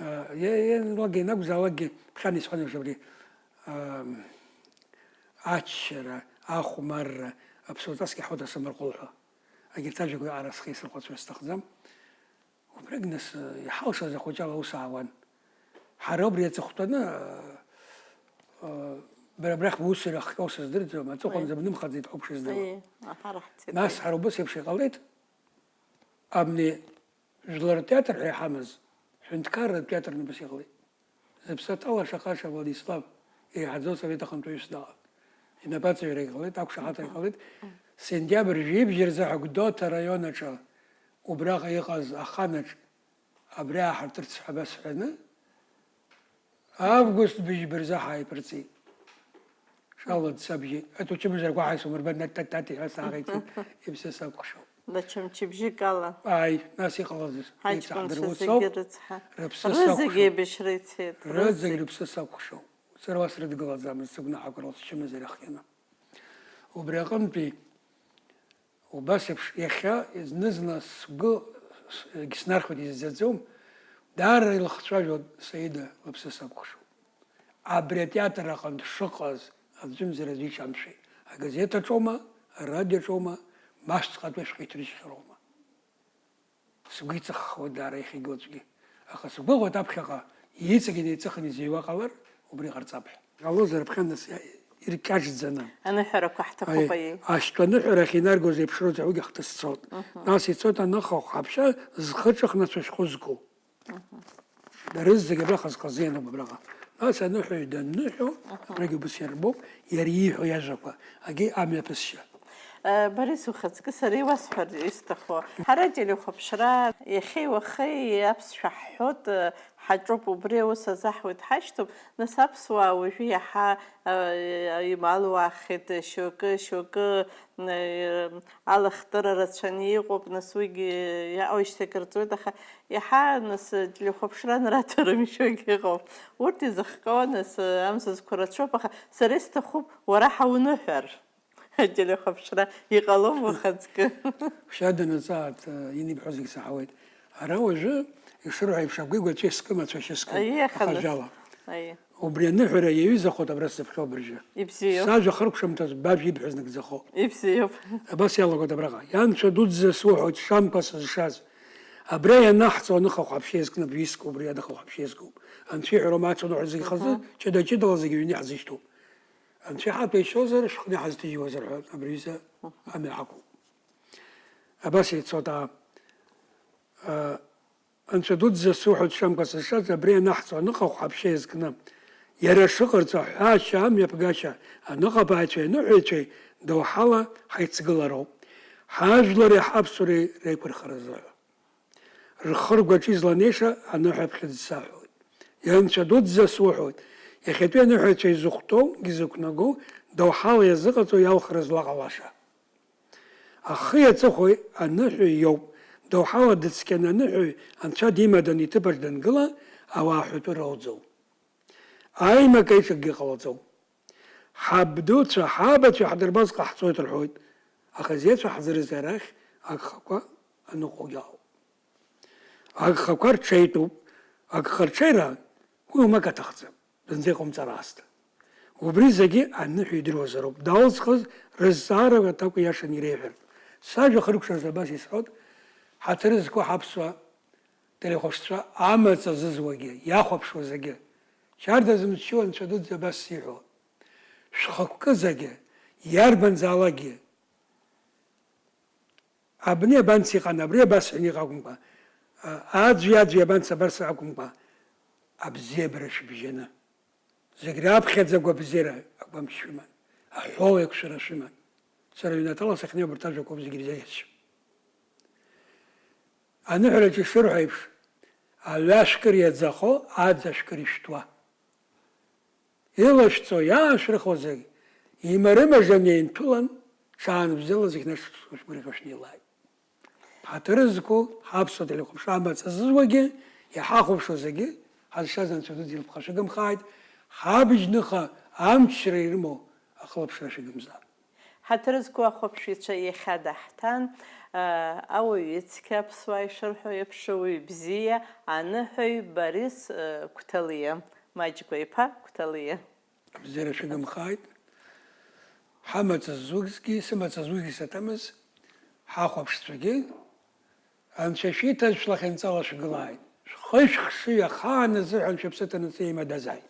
Иа-, ианлага, ианакәзаалакгьы ԥхьан исҳәон еиԥш абри, ам, аччара, ахәмарра, аԥсуа ҵасгьы ҳауада самырҟәыл ҳәа. Агьырҭ ажәақәа аҟара схы исырхәацәа сҭахӡам. Убригь нас, э, иҳалшаз ахәыҷы ала аус аауан. Ҳара убри аҵыхәтәаны, э, э, бара абрахь бусура ахҟьо сыздырӡом, аҵыхәанӡа Аиеи. Бнымхаӡеит ҳәа бшыздыруа. Аиеи, аҳа, раҳҭеит, Нас аиеи. Ҳара убас еиԥш иҟалеит, абни жәлар ртеатр ҳәа иҳамаз, ҳәынҭқарратә театрны убас иҟалеит. Зыԥсаҭа лашаха Владислав, еиҳаӡоу асовет ахантәаҩыс далан. Инапаҵаҩрагь ҟалеит, ақәшаҳаҭрагь ҟалеит. Сентиабр жәибжь рзы ҳәа Гәдоуҭа араион аҿы, убраҟа иҟаз аханаҿ, абри ааҳартырц ҳәа абас ҳәаны, август быжьба рзы ҳааиԥырҵит. Шала дсабжьеит. Аҭ-, учымазарқәа ҳаисумырбан, нат-тат-тат иҳәа сааҟаиҵеит, иԥсы сакәхшоуп. Даҽа мчыбжьык ала. Ааи, нас иҟалазыз? Ҳаҷкәынцәа Еиҵаҳдыруа зегьы соуп. Рыцҳа. Рыԥсы Рызегь сакәхшоуп. Еибашьра ицеит. Рызегь Рызегь. Рыԥсы сакәхшоуп. Сара уа срыдгылаӡамызт, сыгәнаҳақәа рылсчымазар иахҟьаны. Убри аҟынтәи Убас еиԥш, иахьа зны-зынла сгәы егьснархьуеит, изӡаӡом, даара илыхцәажәон Саида лыԥсы сакәыхшоуп. Абри атеатр аҟынтә шыҟаз аӡәымзар аӡәы иҿамшәеит. Агазеҭ аҿоума, арадио аҿоума, маҷӡак ҟатәи ашәҟәы иҭрыжьхьароума. Сгәы иҵаххуеит даара иахьагьы уаҵәгьы. Аха сгәыӷуеит аԥхьаҟа, иҵегь инеиҵыхын изыҩуа ҟалар, убри ҟарҵап ҳәа. Иҟалозар аԥхьа нас иркьаҿӡаны. Аныҳәарақәа ҳҭахуп, Аи, аиеи. Ашьтәа аныҳәарахь инаргоз еиԥш роуӡәк уигьы ахҭыс цоит. Мгм. Нас ицоит аныха хәҳаԥшьа зхы ҿыхны ацәа шәҟәы зку. Мгм. Дара зегьы абраҟа зхазы иануп абраҟа. Нас аныҳәаҩ данныҳәо, Мгм. абрагь убас иарбоуп, иара ииҳәо иажәақәа, агьи амҩаԥысшьа. Борис, ухаҵкы сара иуасҳәар исҭаху, ҳара ателехәаԥшра иахьеи уахеи аԥсшәа ҳҳәоит, ҳаҿуп, убри аус азаҳуеит, ҳашьҭоуп, нас аԥсуаа уажәы иаҳа ималуаахеит, шьоукы, шьоукы алахтыра рацәаны иҟоуп, нас уигьы иаҟоижьҭеи акырҵуеит, аха иаҳа, нас, телехәаԥшра анраҭарым шьоугьы ыҟоуп. Урҭ изыхҟьо, нас, амзызқәа рацәоуп, аха сара исҭахуп уара ҳауныҳәар. Ателехәаԥшра иҟалом ухаҵкы. Шьадан аҵааҭ, э, инибҳәо зегь саҳауеит. Ара уажәы, ишырҳәо еиԥш, агәигәацәа искым, ацәашьы скым, Аиеи, аха нас. Ахажәала. Аиеи. Убри аныҳәара иаҩызахоит абра сзыԥхьо абыржәы. Ибзиоуп. Сажәа хыркәшамҭаз бажә ибҳәаз нагӡахо. Ибзиоуп. Абас иалагоит абраҟа. Ианцәа дуӡӡа суҳәоит, шамқәа сызшаз. Абра ианаҳҵо аныхахә ҳаԥшьа иазкны абри искуп, убри аныхахә ҳаԥшьа иазкуп. Анцәа иҳәароума ацәа аныҳәа зегьы хазы, Мгм. ҷыда-ҷыдала зегьы ҩны иаҳзышьҭоуп. Анцәа иҳаҭәеишьозар, шхәны иҳазҭыжьуазар ҳәа, абри аҩыза амҩа ҳақәуп. Абас еицәоит, аа, аа, Анцәа дуӡӡа суҳәоит, шамқәа сызшаз, абри анаҳҵо аныхахә ҳаԥшьа иазкны, иара шыҟарҵо аҳәаашьа амҩаԥгашьа аныҟабааҩцәеи аныҳәаҩцәеи доуҳала ҳаицгылароуп, ҳажәлари ҳаԥсуареи реиқәырхаразы ҳәа. Рхыргәаҿы изланеиша аныҳәаԥхьыӡ саҳәоит. Ианцәа дуӡӡа суҳәоит, иахьатәи аныҳәаҩцәа изыхәҭоу, изықәнаго, доуҳала иазыҟаҵо иалхра злаҟалаша. Ахи аҵыхәеи аныҳәаҩ иоуп, доуҳала дыцқьаны аныҳәаҩ анцәа димадан иҭыԥаҿ дангыла, ауаа ҳәатәы роуӡом. Аимак аиҿакгьы ҟалаӡом. Ҳабдуцәа, ҳабацәа ҳдырбаз ҟаҳҵоит рҳәоит, аха зеицәа ҳзырыз арахь агхақәа аныҟоугьы ауп. Агхақәа рҽеитәуп, агхарҽеира уи умак аҭахӡам, зынӡа иҟаумҵар аасҭа. Убри зегьы аныҳәа идыруазароуп, далҵхыз рызҵаара аҭак иашан иреиҳәартә. Сажәа хыркәшаразы абас исҳәоит, ҳаҭыр зқәу ҳаԥсуа телехәаԥшцәа амаҵ азызуагьы, иахәаԥшуа зегьы. Шьарда зымчу анцәа дуӡӡа абас сиҳәо, шәхықәкы зегьы, иарбанзаалакгьы, абни абанс иҟан, абри абас ҳәа иҟан акәымкәа, а, аӡәи аӡәи абанс абарс акәымкәа, абзиабара шәыбжьаны. Зегь раԥхьаӡа агәабзиара агәамч шәыман, аҳәоу еиқәшәара шәыман. Сара ҩнаҭала сахьнеи убарҭ ажәақәоуп зегь ирзеиӷьасшьо. Аныҳәараҿы ишырҳәо еиԥш, аҩашәкыр иаӡахо, аӡашәкыр ишәҭуа. Илашәҵо, иаашәырхо зегь, имарымажаны инҭәылан, ҽаанбзиала зегь нашшыгәырӷьо шәнеилааит. Ҳаҭыр зқәу, ҳаԥсуа телехәаԥшра амаҵ азызуагьы, иҳахәаԥшуа зегьы, ҳазшаз Анцәа дуӡӡа илԥха шәыгымхааит, ҳабжьныха амчра ирымоу ахылаԥшра шәыгымзааит. Ҳаҭыр зқәу ахәаԥшыҩцәа иахьа даҳҭан, ауаҩы ицқьа аԥсуаа ишырҳәо еиԥш, уаҩ бзиа, аныҳәаҩ Борис, э, Қәҭалиа, Маџьгәа иԥа Қәҭалиа. Абзиара шәыгымхааит. Ҳамаҵ зугьы, сымаҵ зугьы саҭамыз, ҳахәаԥшцәагьы, Анцәа шәиҭаз шәлахьынҵала шәгылааит. Шәхы-шәхшыҩ ахаан азыҳәан шәыԥсы ҭанаҵы еимадазааит.